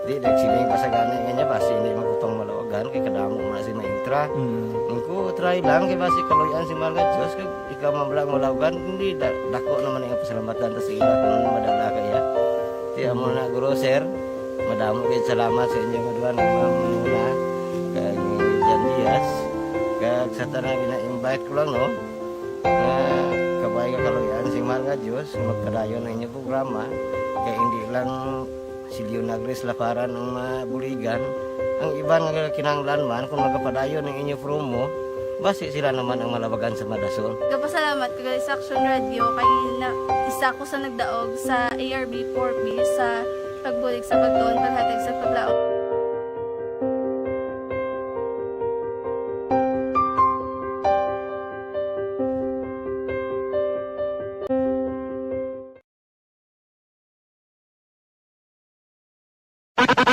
Di, nagsiling pa sa gani nga niya, basi hindi magkupang malawagan, kay kadamo man si maintra. Mm. Nung ko, try lang, kay basi kaluyan si Mahal nga Diyos, kag ikaw man lang malawagan, hindi, da-, dako naman ang pasalamatan ta sa ila kung ano madala kaya. Di, amo na, Guro, Sir, madamo kayo salamat sa inyo nga duha, nga Ma'am Muna, kag Jan Diaz, kag sa tanan gina-invite ko lang, no? Nga kabay nga kaluyan si Mahal nga Diyos, magpadayon ang inyong programa, kay hindi lang si Leonagris Laparan ang mabuligan, ang iban nga kinahanglan man, kung magapadayon ang inyo promo, basi sila naman ang malawagan sa madason. Gapasalamat ko gali sa Action Radio kay na, isa ko sa nagdaog sa A R B four B sa pagbulig sa pagtuon, paghatag sa paglaom.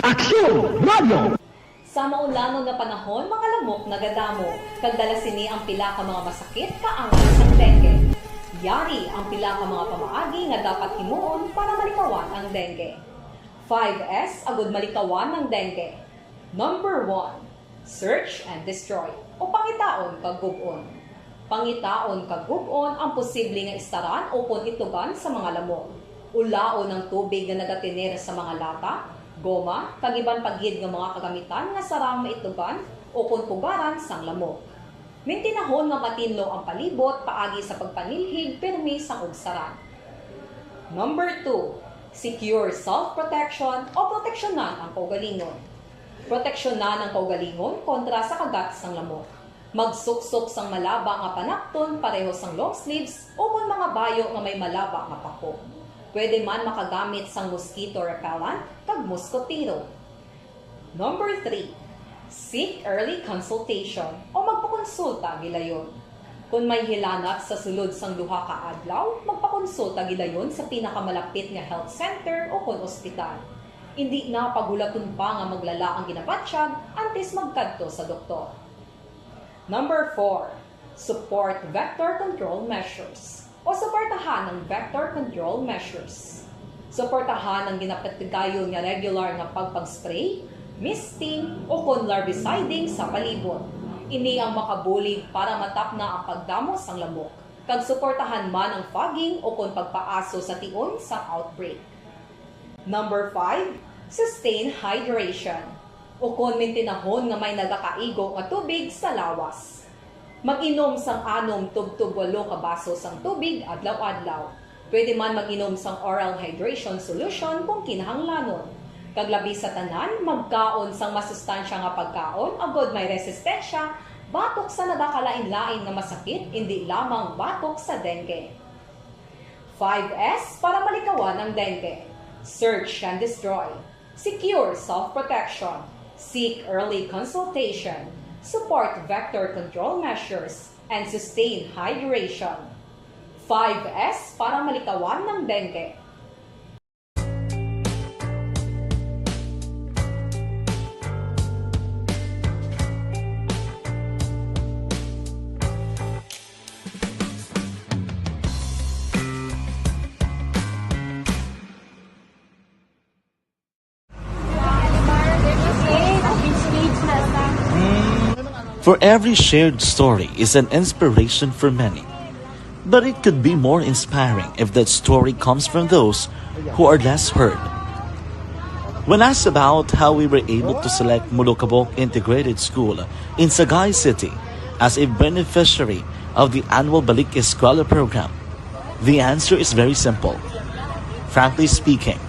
Aksyon Radio! Sa maulangon nga panahon, mga lamok nagadamo, kag dala sini ang pila ka mga masakit kaangay sang dengue. Yari ang pila ka mga pamaagi nga dapat himuon para malikawan ang dengue. Five S agud malikawan ang dengue. Number one, search and destroy, o pangitaon kag gub-on. Pangitaon kag gub-on ang posible nga istaran ukon itugan sa mga lamok. Ulaon ang tubig nga nagatener sa mga lata, goma, kag iban pa gid nga mga kagamitan nga sarang maitugan ukon pugaran sang lamok. Mintinahon nga matinlo ang palibot paagi sa pagpanilhig pirmi sang ugsaran. Number two, secure self-protection o proteksyonan ang kaugalingon. Proteksyonan ang kaugalingon kontra sa kagat sang lamok. Magsuksok sang malaba nga panapton pareho sang long sleeves ukon mga bayo nga may malaba nga pako. Pwede man makagamit sang mosquito repellent kag moskotero. Number three, seek early consultation o magpakonsulta gilayon. Kon may hilanat sa sulod sang duha ka adlaw, magpakonsulta gilayon sa pinakamalapit nga health center ukon ospital. Indi na paghulaton pa nga maglala ang ginabatyag antes magkadto sa doktor. Number four, support vector control measures o suportahan ang vector control measures. Suportahan ang ginapatigayon nga regular nga pagpag-spray, misting, ukon larviciding sa palibot. Ini ang makabulig para matapna ang pagdamo sang lamok, kag suportahan man ang fogging ukon pagpaaso sa tion sang outbreak. Number five, sustain hydration, ukon mintinahon nga may nagakaigo nga tubig sa lawas. Mag-inom sang anom tubtob walo ka baso sang tubig adlaw-adlaw. Pwede man mag-inom sang oral hydration solution kung kinahanglanon. Kag labi sa tanan, magkaon sang masustansya nga pagkaon agod may resistensya batok sa nagakalain-lain nga masakit, indi lamang batok sa dengue. Five S para malikawan ang dengue. Search and destroy. Secure self-protection. Seek early consultation. Support vector control measures. And sustain hydration. Five S para malikawan ang dengue. For every shared story is an inspiration for many. But it could be more inspiring if that story comes from those who are less heard. When asked about how we were able to select Molokabok Integrated School in Sagay City as a beneficiary of the annual Balik Eskwela program, the answer is very simple. Frankly speaking,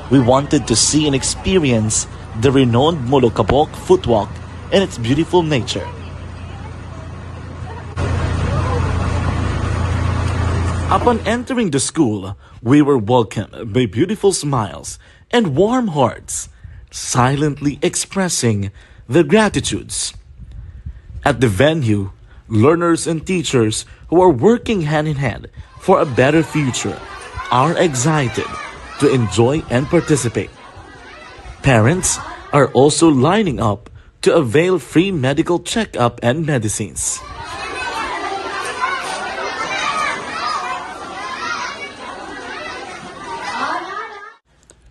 we wanted to see and experience the renowned Molokabok Footwalk and its beautiful nature. Upon entering the school, we were welcomed by beautiful smiles and warm hearts. silently expressing their gratitudes. At the venue, learners and teachers who are working hand in hand for a better future are excited to enjoy and participate. Parents are also lining up to avail free medical checkup and medicines.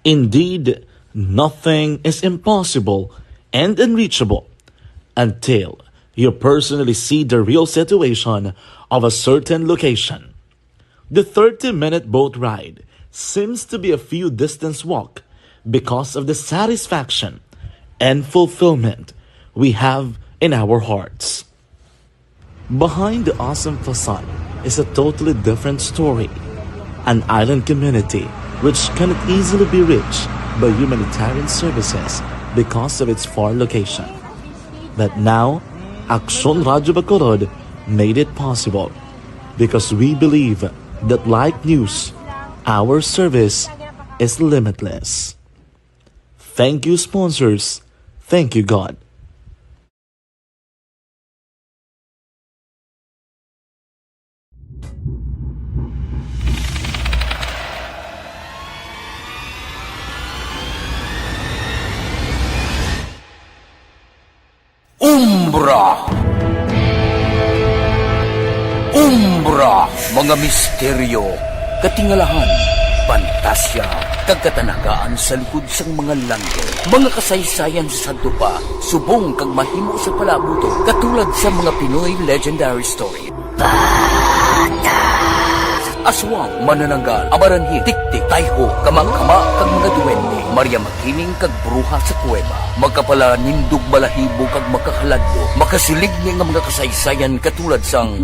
Indeed, nothing is impossible and unreachable until you personally see the real situation of a certain location. The thirty-minute boat ride seems to be a few distance walk because of the satisfaction and fulfillment we have in our hearts. Behind the awesome facade is a totally different story. An island community which cannot easily be reached by humanitarian services because of its far location. But now, Aksyon Radyo Bacolod made it possible because we believe that, like news, our service is limitless. Thank you, sponsors. Thank you, God. Umbra. Umbra, mga misteryo, katingalahan, pantasya, kag katanagaan sa likod sang mga langit. Mga kasaysayan sa sadto pa, subong kag mahimo sa palaabuton, katulad sa mga Pinoy legendary story. Aswang, manananggal, amaranhit, tiktik, tayho, kamangkama, kag mga duwende, Maria Makiling kag bruha sa kuweba. Makapalanindog balahibo kag makahaladlok, makasiligni nga mga kasaysayan katulad sang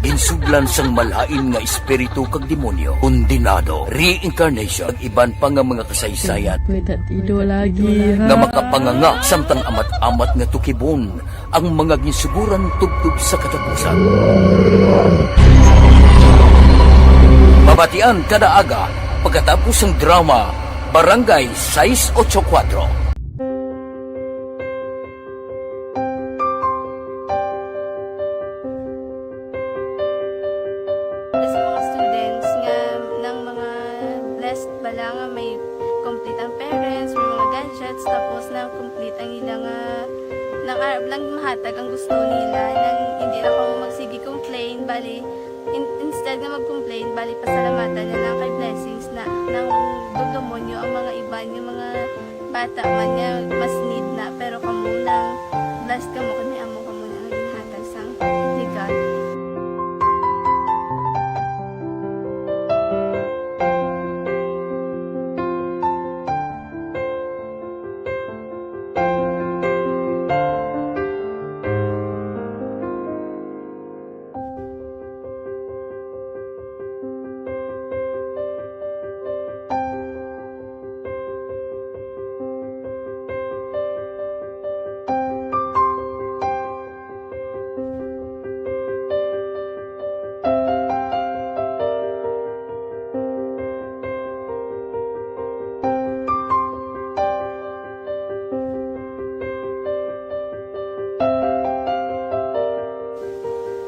ginsudlan sang malain nga espiritu kag demonyo, kondenado, reincarnation, kag iban pa nga mga kasaysayan Wait, that ido lagi, nga ha? makapanganga samtang amat-amat nga tukibon ang mga ginsuguran tubtob sa katapusan. Mabatian kada aga pagkatapos sang drama Barangay Sais Ocho Cuatro. Sa mga students nga nang mga blessed bala nga may complete ang parents, may mga gadgets, tapos na complete ang ila nga nang arab lang mahatag ang gusto nila, nang hindi na kamo magsige complain, bali, in-, instead nga mag-complain, bali, pasalamatan na lang kay blessings na nang dugdumon nyo ang mga iban nga mga bata man nga mas need na, pero kamo nang blessed kamo kay may amo kamo na nga ginhatag sang regalo.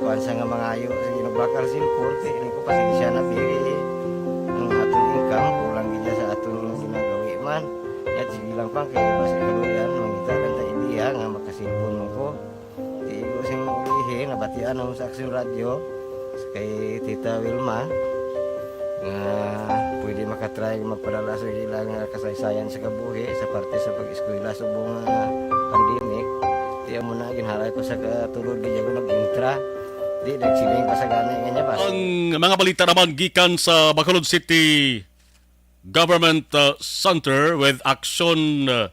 Kuwan sa nga mangayo sa ginubakal sin korte, ini ko pasensya na pili. Ang aton income, kulang gid sa aton ginagawi man. Yat sige lang pang kay basi kaluyan, mangita lang ta idea nga makasilpon mo ko. Tiigo sing ulihi, nabatian mo sa Aksyon Radyo, kay Tita Wilma, nga pwede makatry magpadala sa ilang, ah, kasaysayan sa kabuhi sa parte sa pag-eskwela subong nga pandemic. Tiyan mo na, ginhalay ko sa katulod, di ako nag-intra. Di, nagsiling pa sa gani nga niya, basta. Ang mga balita naman gikan sa Bacolod City Government, uh, Center with Action, uh,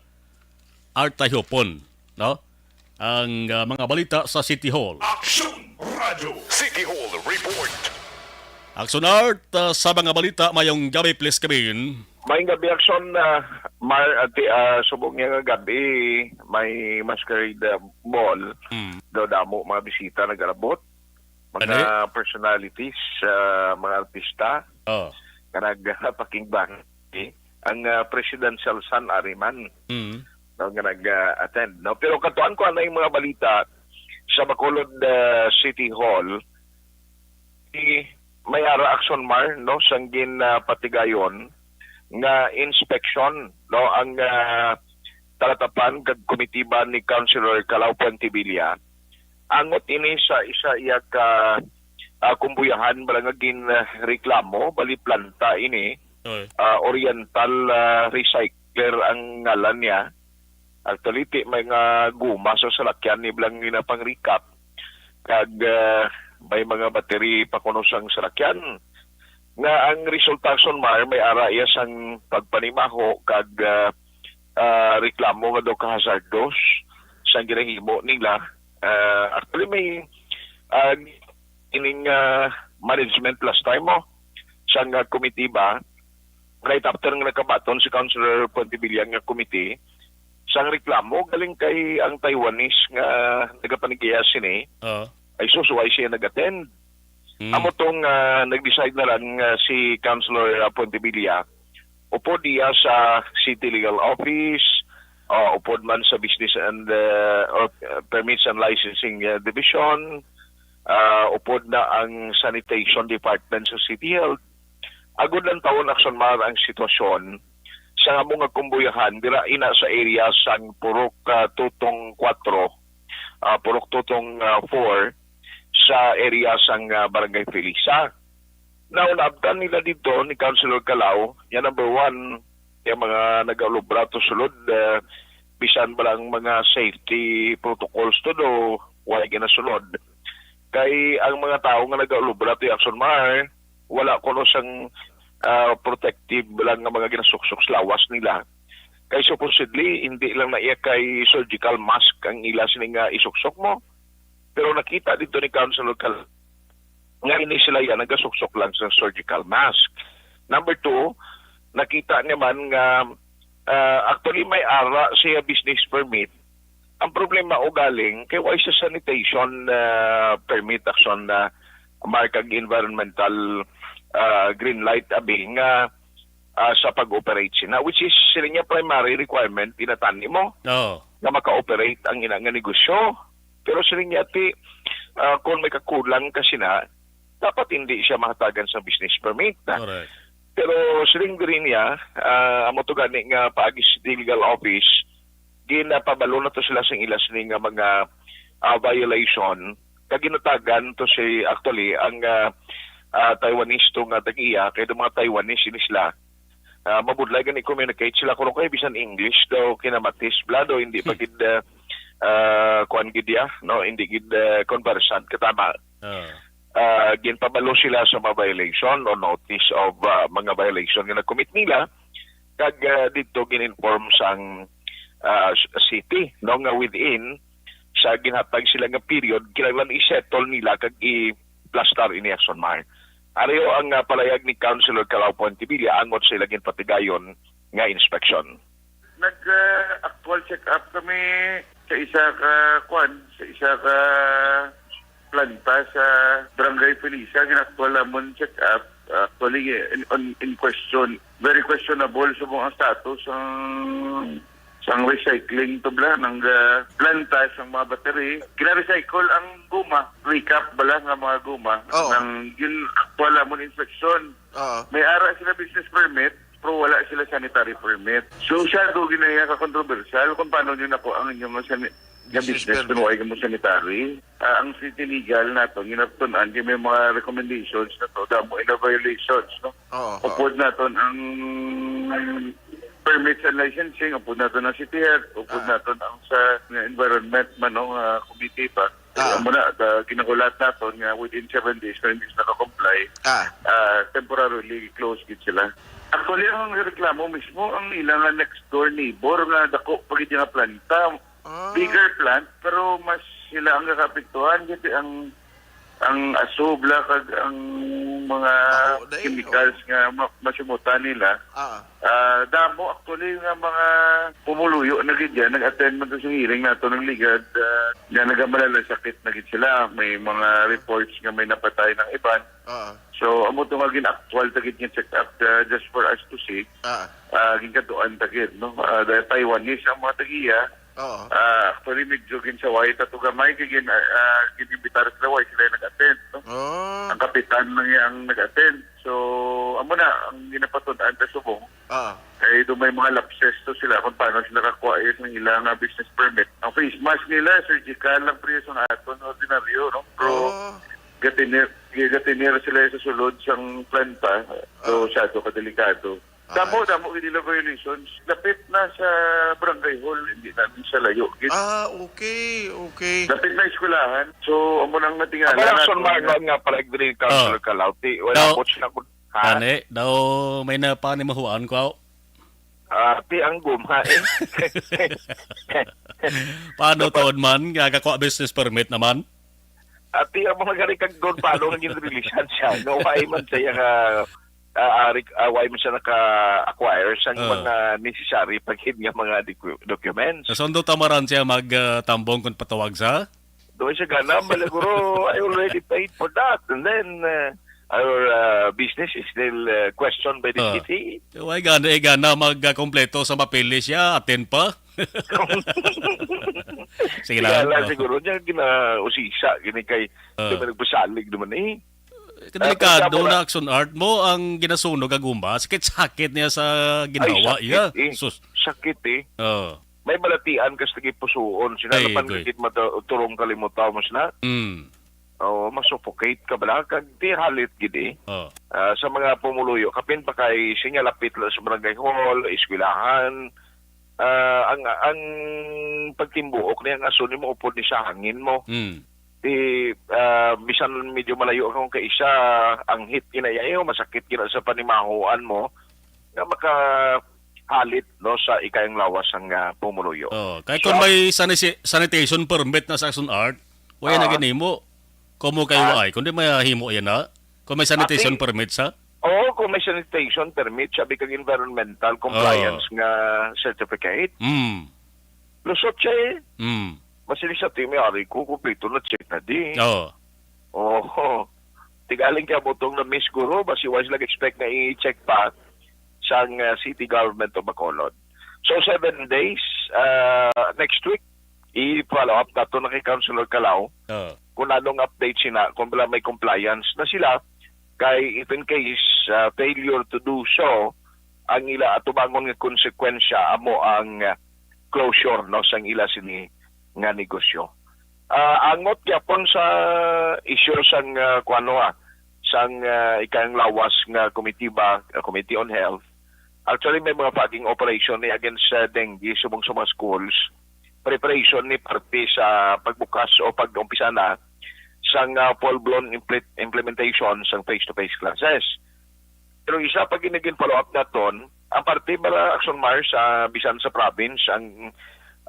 Art Tahopon, no? Ang, uh, mga balita sa City Hall. Action Radio City Hall Report. Action Art, uh, sa mga balita, mayong gabi, please, Kevin. Mayong gabi, Action, uh, Mar-, ati, uh, subong niya nga gabi, may masquerade, uh, ball. Mm. Daw damo mga bisita nag-abot. Mga Ano? personalities, ah, mga artista, Oh. nga nagpakingbang, eh. ang, ah, presidential son ari man, Mm. no, nga nag-attend, no? Pero katuan ko anay mga balita sa Bacolod, ah, City Hall, si May Ara Action Mar, no, sang gin, ah, patigayon nga inspection, no, ang, ah, talatapan kag komitiba ni Councilor Calao Puentevilla. Angot ini sa isa iya ka, ah, kumbuyahan bala nga gin, ah, reklamo, bali planta ini, Oy. ah, Oriental, ah, Recycler ang ngalan niya. Actually, ti may nga guma sa salakyan ni bala nga ginapang-recap. Kag, ah, may mga battery pa kuno sang salakyan. Nga ang resulta, Action Mar, may ara iya sang pagpanimaho kag, ah, ah, reklamo nga daw kahazardos sang ginahimo nila. Ah, actually, may, ah, ining, ah, management last time, oh, sang, ah, komitiba, right after nga nakabaton si Councilor Pontevilla nga committee, sang reklamo galing kay ang Taiwanese nga nagapanigiya sini, Oo. ay susuway siya nag-attend. Mm. Amo tong, ah, nag-decide na lang, ah, si Councilor, ah, Pontevilla, upod iya sa City Legal Office, ah, upod man sa Business and, ah, or, ah, Permits and Licensing, ah, Division, ah, upod na ang Sanitation Department sa City Health. Agod lang tawon, Action Mar, ang sitwasyon sa amo nga kumbuyahan dira ina sa area sang Purok, ah, Tutong kuwatro, ah, Purok Tutong, ah, four, sa area sang, ah, Barangay Felisa. Now, naabtan nila dito ni Councilor Calao, ya number one, yung mga nag-ulobra to sulod, ah, bisan ba lang mga safety protocols to do, wala ginasulod. Kay ang mga tao nga nag-ulobra to, Action Mar, wala kuno sang, ah, protective lang nga mga ginasuksok sa lawas nila. Kay supposedly, hindi lang na iya kay surgical mask ang ila sini nga isuksok mo. Pero nakita dito ni Councilor Cal nga ini sila yan nagasuksok lang sa surgical mask. Number two, nakita naman nga, ah, actually may ara siya business permit. Ang problema ugaling kay wala siya sanitation, ah, permit, Action, na markag environmental, ah, green light abi nga, ah, sa pag-operate sina, which is sila niya primary requirement, inatan nimo Oo. nga maka-operate ang ina nga negosyo. Pero siling niya, ti, ah, kung may kakulang ka sina, dapat hindi siya mahatagan sa business permit na. Correct. Pero siling diri niya, ah, amo to gani nga paagi sa City Legal Office, ginapabalo na to sila sing ila sini nga mga, ah, violation. Kag ginatagan to si, actually, ang, ah, ah, Taiwanese to nga tag-iya, kay do mga Taiwanese ini sila. Ah, mabudlay gani communicate sila kuno kay bisan English daw kinamatis bala daw hindi pa gid, ah, ah, kuan gid ya, no, hindi gid, ah, conversant katama. Ah. Ah, ginpabalo sila sa mga violation o notice of, ah, mga violation nga na-commit nila kag, ah, dito gin-inform sang, ah, s- city, no, nga within sa ginhatag sila nga period kinahanglan i-settle nila kag i-plastar ini, Action Mar. Ari ho ang, ah, palayag ni Councilor Calao Pontevilla angot sa ila ginpatigayon nga inspeksyon. Nag, ah, actual check-up kami sa isa ka, kwan, sa isa ka planta sa Barangay Felisa. Gin-actual namon check-up. Actually, in, on, in question, very questionable sa mga status ang sang recycling to bala, nang, ah, planta sang mga battery. Gina-recycle ang guma, recap bala nga mga guma. Oo. Nang yun, actual namon inspeksyon. Oo. May ara sila business permit, pero wala sila sanitary permit. So, siya do ginaya ka controversial kung paano nyo nako ang inyong sani- nga Business business permit. Kung wala mo sanitary. Ah, ang city legal nato, ginatun-an, kay may mga recommendations na to, damo ina violations, no? Oo, oo. Upod naton ang permits and licensing, upod naton ang city health, upod Ah. naton ang sa nga environment man, no, nga committee pa. Ah. Amo na, da, ginahulat naton nga within seven days, kung hindi sila naka-comply, Ah. ah, temporarily close gid sila. Actually, ang reklamo mismo, ang ilang next door neighbor nga dako pa gid nga planta, Ah. bigger plant, pero mas sila ang nakaapektuhan kasi ang Ang aso bala kag ang mga Baho na eh, chemicals nga ma- masimutan nila. Ah. Ah, damo actually nga mga pumuluyo na gid yan. Nag-attend man to sa hearing nato ng ligad, ah, nga nagamalala sakit na gid sila. May mga reports nga may napatay ng iban. Ah. So, amo to nga gin-actual ta gid nga check up, ah, just for us to see. Ah. Ah, ginkaduan ta gid, no? Ah, dahil Taiwanese ang mga tagiya. Oo. Ah, actually, medyo ginsaway ta to gamay kay gin, ah, ah, gin-imbitar sila, way sila nag-attend, no? Oh. Ang kapitan lang yang nag-attend. So, amo na ang ginapatud-an ta subong. Ah. Kay do may mga lapses to sila kung paano sila kakuha sa ilang, ah, business permit. Ang face mask nila, surgical lang, pre, sa aton ordinaryo, no? Pero Oh. gatinir, gatinir sila sa sulod sang planta. So, Ah. Masyado ka delikado. Ah, Damo, I see. damo gid nila violations. Lapit na sa barangay hall, hindi na sa layo gid. Ah, okay, okay. Lapit na eskwelahan. So, amo nang natingala Abala, nato Son Marlon nga. nga pala diri, Councilor Oh. Calauti. Wala Daw, po siya ko. Ha? Kani, daw may napanimahuan ko. Ah, ti ang guma eh. Paano Dapat taon man? Nga kakuha business permit naman? Ati ang mga gari kag doon, paano nga ginreleasean siya? Nga why man siya ka, ah, ah, rec-, ah, why man siya naka-acquire sang Ah. mga necessary pagkid nga mga docu-, documents? Nasundo tamaran siya mag, ah, tambong kung patawag sa? Doon siya gana, malaguro, I already paid for that. And then, uh, our uh, business is still uh, questioned by the Ah. city. Way gana, eh, gana magkompleto sa mapili siya, atin pa. Sige Kaya lang. lang Oh. siguro niya, ginausisa, gini kay, Ah. kay may nagpasalig naman eh. Delikado Ah, na action art mo ang ginasunog ang guma. Sakit-sakit niya sa Ay, ginhawa sakit iya. eh. Sus. Sakit eh. Oh. May balatian kas lagi pusuon. Sila Ay, naman goy. Gid mata-, turong kalimutaw mo sila. Mm. Oh, masuffocate ka bala. Kag di halit gid eh. Oh. Ah, sa mga pumuluyo, kapin pa kay sinya lapit lang sa barangay hall, eskwelahan. Ah, ang, ang pagtimbuok ni ang aso ni mo upod ni sa hangin mo. Mm. Di, ah, bisan medyo malayo ka kung kaisa, ang hit kinaya iyo, masakit kina sa panimahuan mo, nga makahalit, no, sa ikayang lawas ang, ah, pumuluyo. Oh, kay So, kung may sanisi-, sanitation permit na sa action art, wala na Ah. ginimo. Kung mo kayo Ah. ay, kundi may himo yan na. Kung may sanitation Ati- permit sa? Oo, kung may sanitation permit, sabi kag environmental compliance Oh. nga certificate. Mm. Lusot siya eh. Mm. Basi sa team, may ari ko, kumpleto na check na di. Oo. Oo. Tigaling kaya butong na miss guro, basi wala sila expect na i-check pa sang, uh, city government of Bacolod. So, seven days, uh, next week, i-follow up nato na kay Councilor Calao Oo. Kung anong update sina, kung wala may compliance na sila, kay if in case, uh, failure to do so, ang ila atubangon nga konsekwensya amo ang, uh, closure, no, sang ila sini nga negosyo. Ah, angot gyapon sa issue sang, ah, kuwano, ah, sang, ah, ikang lawas nga komitiba, ah, Committee on Health. Actually, may mga fogging operation ni against sa dengue subong sa mga schools. Preparation ni parte sa pagbukas o pag-umpisa na sang, ah, full-blown impl-, implementation sang face-to-face classes. Pero isa pa gid nga gin-follow up naton, ang parte bala, Action Mars, sa bisan sa province ang,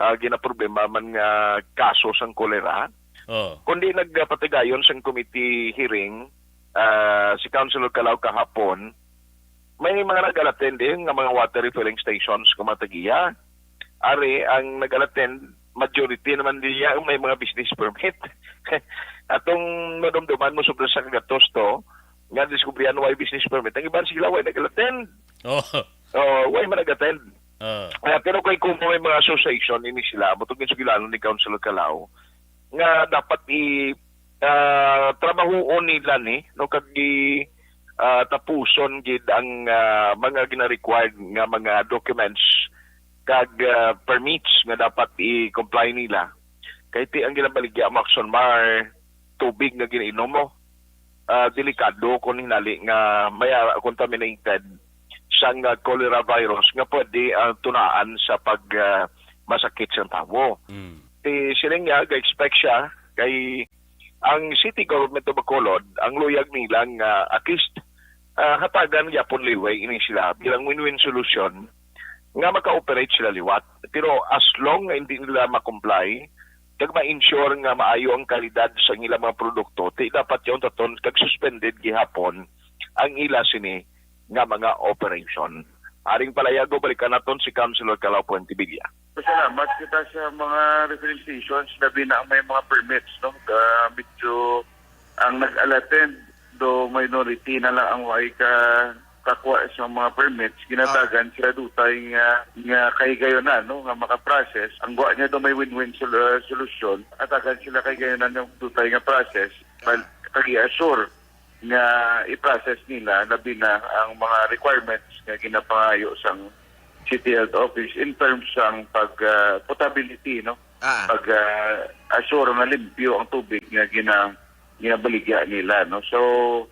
ah, ginaproblema man nga kaso sang kolera. Oh. Kundi nagpatigayon sang committee hearing, ah, si Councilor Calao kahapon, may mga nag-attend din nga mga water refilling stations nga mga tagiya. Ari, ang nag-attend, majority naman diya may mga business permit. Atong madumduman mo, sobra sa kagatos to, nga diskubrihan why business permit. Ang iban sila, why nag-attend? Oh. Oh, why man nag-attend? Ah. Ah, pero kay kung may mga association, ini sila, mutugin sa kilalo ni Councilor Calao, nga dapat i, ah, trabahoon nila ni, no, kag i, ah, tapuson gid ang, ah, mga gina-required nga mga documents kag, ah, permits nga dapat i-comply nila. Kay ti ang ginabaligya mo, Action Mar, tubig nga ginainom mo, ah, delikado kung hinali nga may, ah, contaminated sang, ah, cholera virus nga pwede, ah, tunaan sa pag, ah, masakit sa tawo. Mm. Ti siling niya, ga-expect siya kay ang City Government of Bacolod, ang luyag nila nga at least, ah, hatagan gyapon liway ini sila bilang win-win solution nga maka-operate sila liwat. Pero as long nga hindi nila ma-comply, kag ma-ensure nga maayo ang kalidad sa ilang mga produkto, ti dapat yaon taton kag suspended gihapon ang ila sini nga mga operation. Aring palayago, balikan naton si Councilor Calao Puentevilla. Salamat kita sa mga referencing stations, labi na ang may mga permits, no? Ah, medyo ang nag-unattend, do minority na lang ang way ka kakuha sa mga permits, ginatagan sila dutay nga, nga kahigayunan, no, nga makaprocess. Ang guwa niya do may win-win sol-, uh, solusyon, atagan sila kahigayunan nga dutay nga process, bal-, kag i-assure nga i-process nila labi na ang mga requirements nga ginapangayo sang City Health Office in terms sang pag, uh, potability, no? Ah. Pag, uh, assure nga limpyo ang tubig nga gina-, ginabaligya nila, no? So,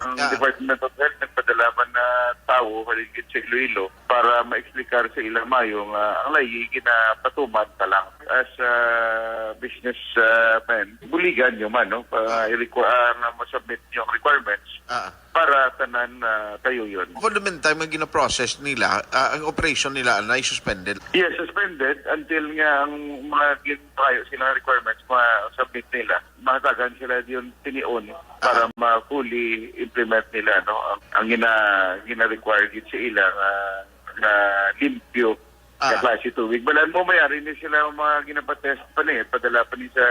ang Ah. Department of Health nagpadala man na tawo halin gid sa Iloilo para maeksplikar sa ila mayo nga ang layi ginapatuman pa lang. As a business, uh, man, buligan nyo man, no? Pa, Ah. i-requ-, ah, nga ma-submit nyo ang requirements Ah. para tanan, ah, tayo yun. For the meantime, ang ginaprocess nila, ah, ang operation nila na suspended. Yes, suspended until nga ang mga ginpayo sila requirements ma-submit nila. Mahatagan sila yun tinion para Ah. ma-fully implement nila, no? Ang, ang gina-, gina-require gid sa ila nga, nga limpyo nga Ah. klase tubig. Balan mo, may ari ni sila ang mga ginapatest pa ni, padala pa ni sa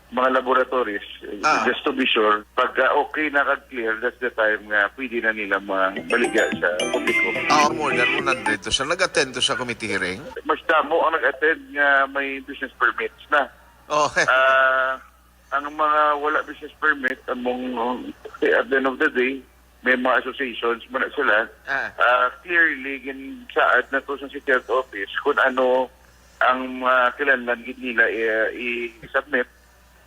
mga laboratories, Ah. just to be sure. Pag, ah, okay na kag clear, that's the time nga pwede na nila mabaligya sa publiko. Ah, more than one hundred to sa nag-attend to sa committee hearing? Mas damo ang nag-attend nga may business permits na. Okay. Ah, ang mga wala business permit, among, um, at the end of the day, may mga associations mo na sila. Ah. Ah, clearly, ginsaad na to sa City Health Office kung ano ang mga kinahanglan gid nila i-, i-submit,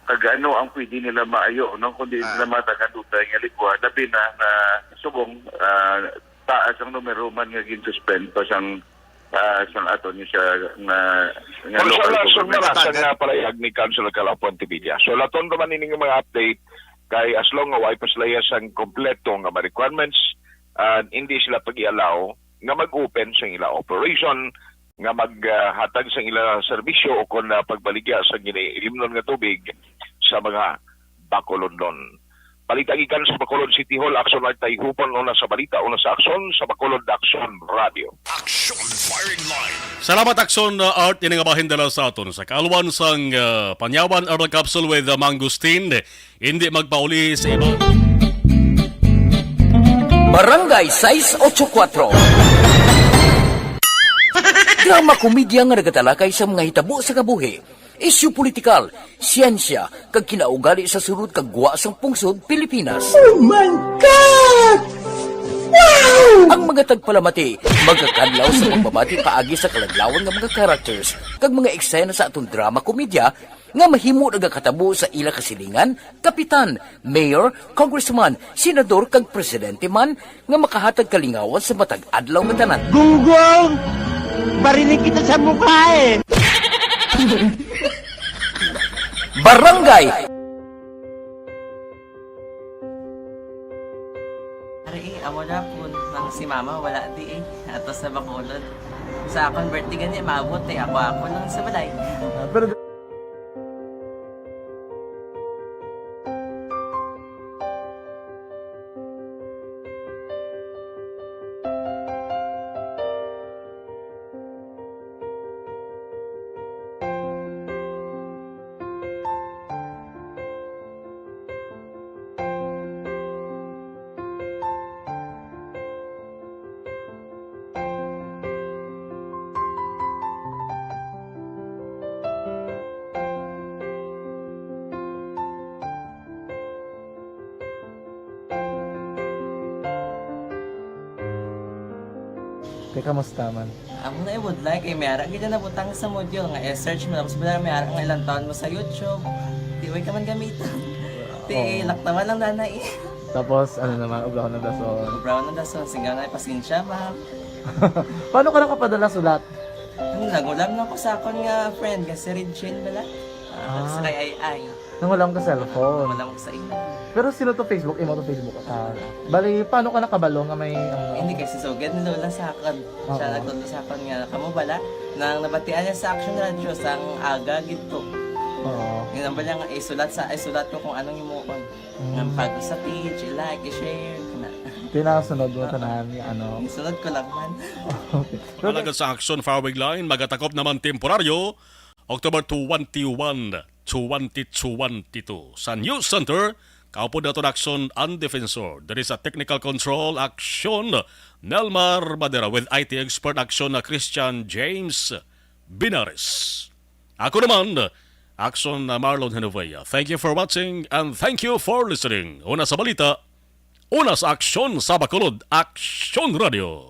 kag ano ang pwede nila maayo, no? Kung di Ah. nila matagan dutay nga likwa, labi na nga subong, ah, taas ang numero man nga gin-suspend pa sang, ah, sang aton ni sa nga, nga Pero sa local lason government. na sa Standard. nga palayag ni Councilor Calao Puentevilla. So, laton naman ini nga mga update kay as long nga way pa sila iya sang kompleto nga mga requirements, ah, hindi sila pag-i-allow nga mag-open sa ila operation, nga maghatag sa ila serbisyo o kon, ah, pagbaligya sa ginahilimnon nga tubig sa mga Bacolodnon. Balita gikan sa Bacolod City Hall, Aksyon Martay Hupon, una sa balita, una sa aksyon, sa Bacolod Aksyon Radio. Action Firing Line. Salamat, Aksyon, uh, Art. Ini nga bahin dala sa aton sa kaalwan sang, uh, Panyawan Herbal Capsule with, uh, Mangosteen. Hindi magpauli sa iba. Barangay sais ocho kuatro. Drama komedya nga nagatalakay sa mga hitabo sa kabuhi, isyu politikal, siyensya, kag kinaugali sa sulod kag gwa sang pungsod Pilipinas. Oh my God! Wow! Ang mga tagpalamati magakadlaw sa pagbabati paagi sa kaladlawan nga mga characters kag mga eksena sa aton drama komedya nga mahimo nagakatabo sa ila kasilingan, kapitan, mayor, congressman, senador, kag presidente man nga makahatag kalingawan sa matag adlaw nga tanan. Gunggong! Barinig kita sa mukha eh! Barangay! Ari, eh, amo na po. Nang si mama, wala di eh. Ato sa Bacolod. Sa akon birthday gani, maabot eh. Ako, ako lang sa balay. Ah, pero Te, kamusta man? Amo na, eh, would like, eh, may ara gid na nabutang sa module nga i-search mo, tapos wala may ara nga ilang taon mo sa YouTube. Di, way ka man gamitan. Di, Oo. Laktawan lang, nanay. Tapos, ano naman, ubraw ng dason. Ubraw ng dason, singgaw na, pasensya, ma'am. Paano ka nakapadala sulat? Ano, nangulam lang ko sa akon nga friend, nga si Regine bala. Ah, Ah. Sa kay Ay Ay. Nangulam ka cellphone? Nangulam ko sa imo. Pero sino to Facebook? Imo to Facebook? Ah, bali, paano ka nakabalo nga may, ano? Hindi, kay si Sugad ni Lola sa akon. Siya Oo. nagtudlo sa akon nga, kamo bala, nang nabatian niya sa Action Radio, sang aga gid to. Oo. Nga ba lang, isulat sa, isulat ko kung anong imo, nga Mm. pag sa page, i-like, i-share, na. Tinasunod mo tanan nga ano. Isunod ko lang man. Okay. Mga alagad sa Aksyon Firing Line, magatakop naman temporaryo, October twenty-one, twenty twenty-two. Sa News Center, kaupod naton Aksyon ang Defensor. Diri sa Technical Control, Aksyon Nelmar Madera, with I T expert Aksyon na Christian James Binares. Ako naman, Aksyon na Marlon Genovea. Thank you for watching and thank you for listening. Una sa balita, una sa aksyon sa Bacolod, Aksyon Radio.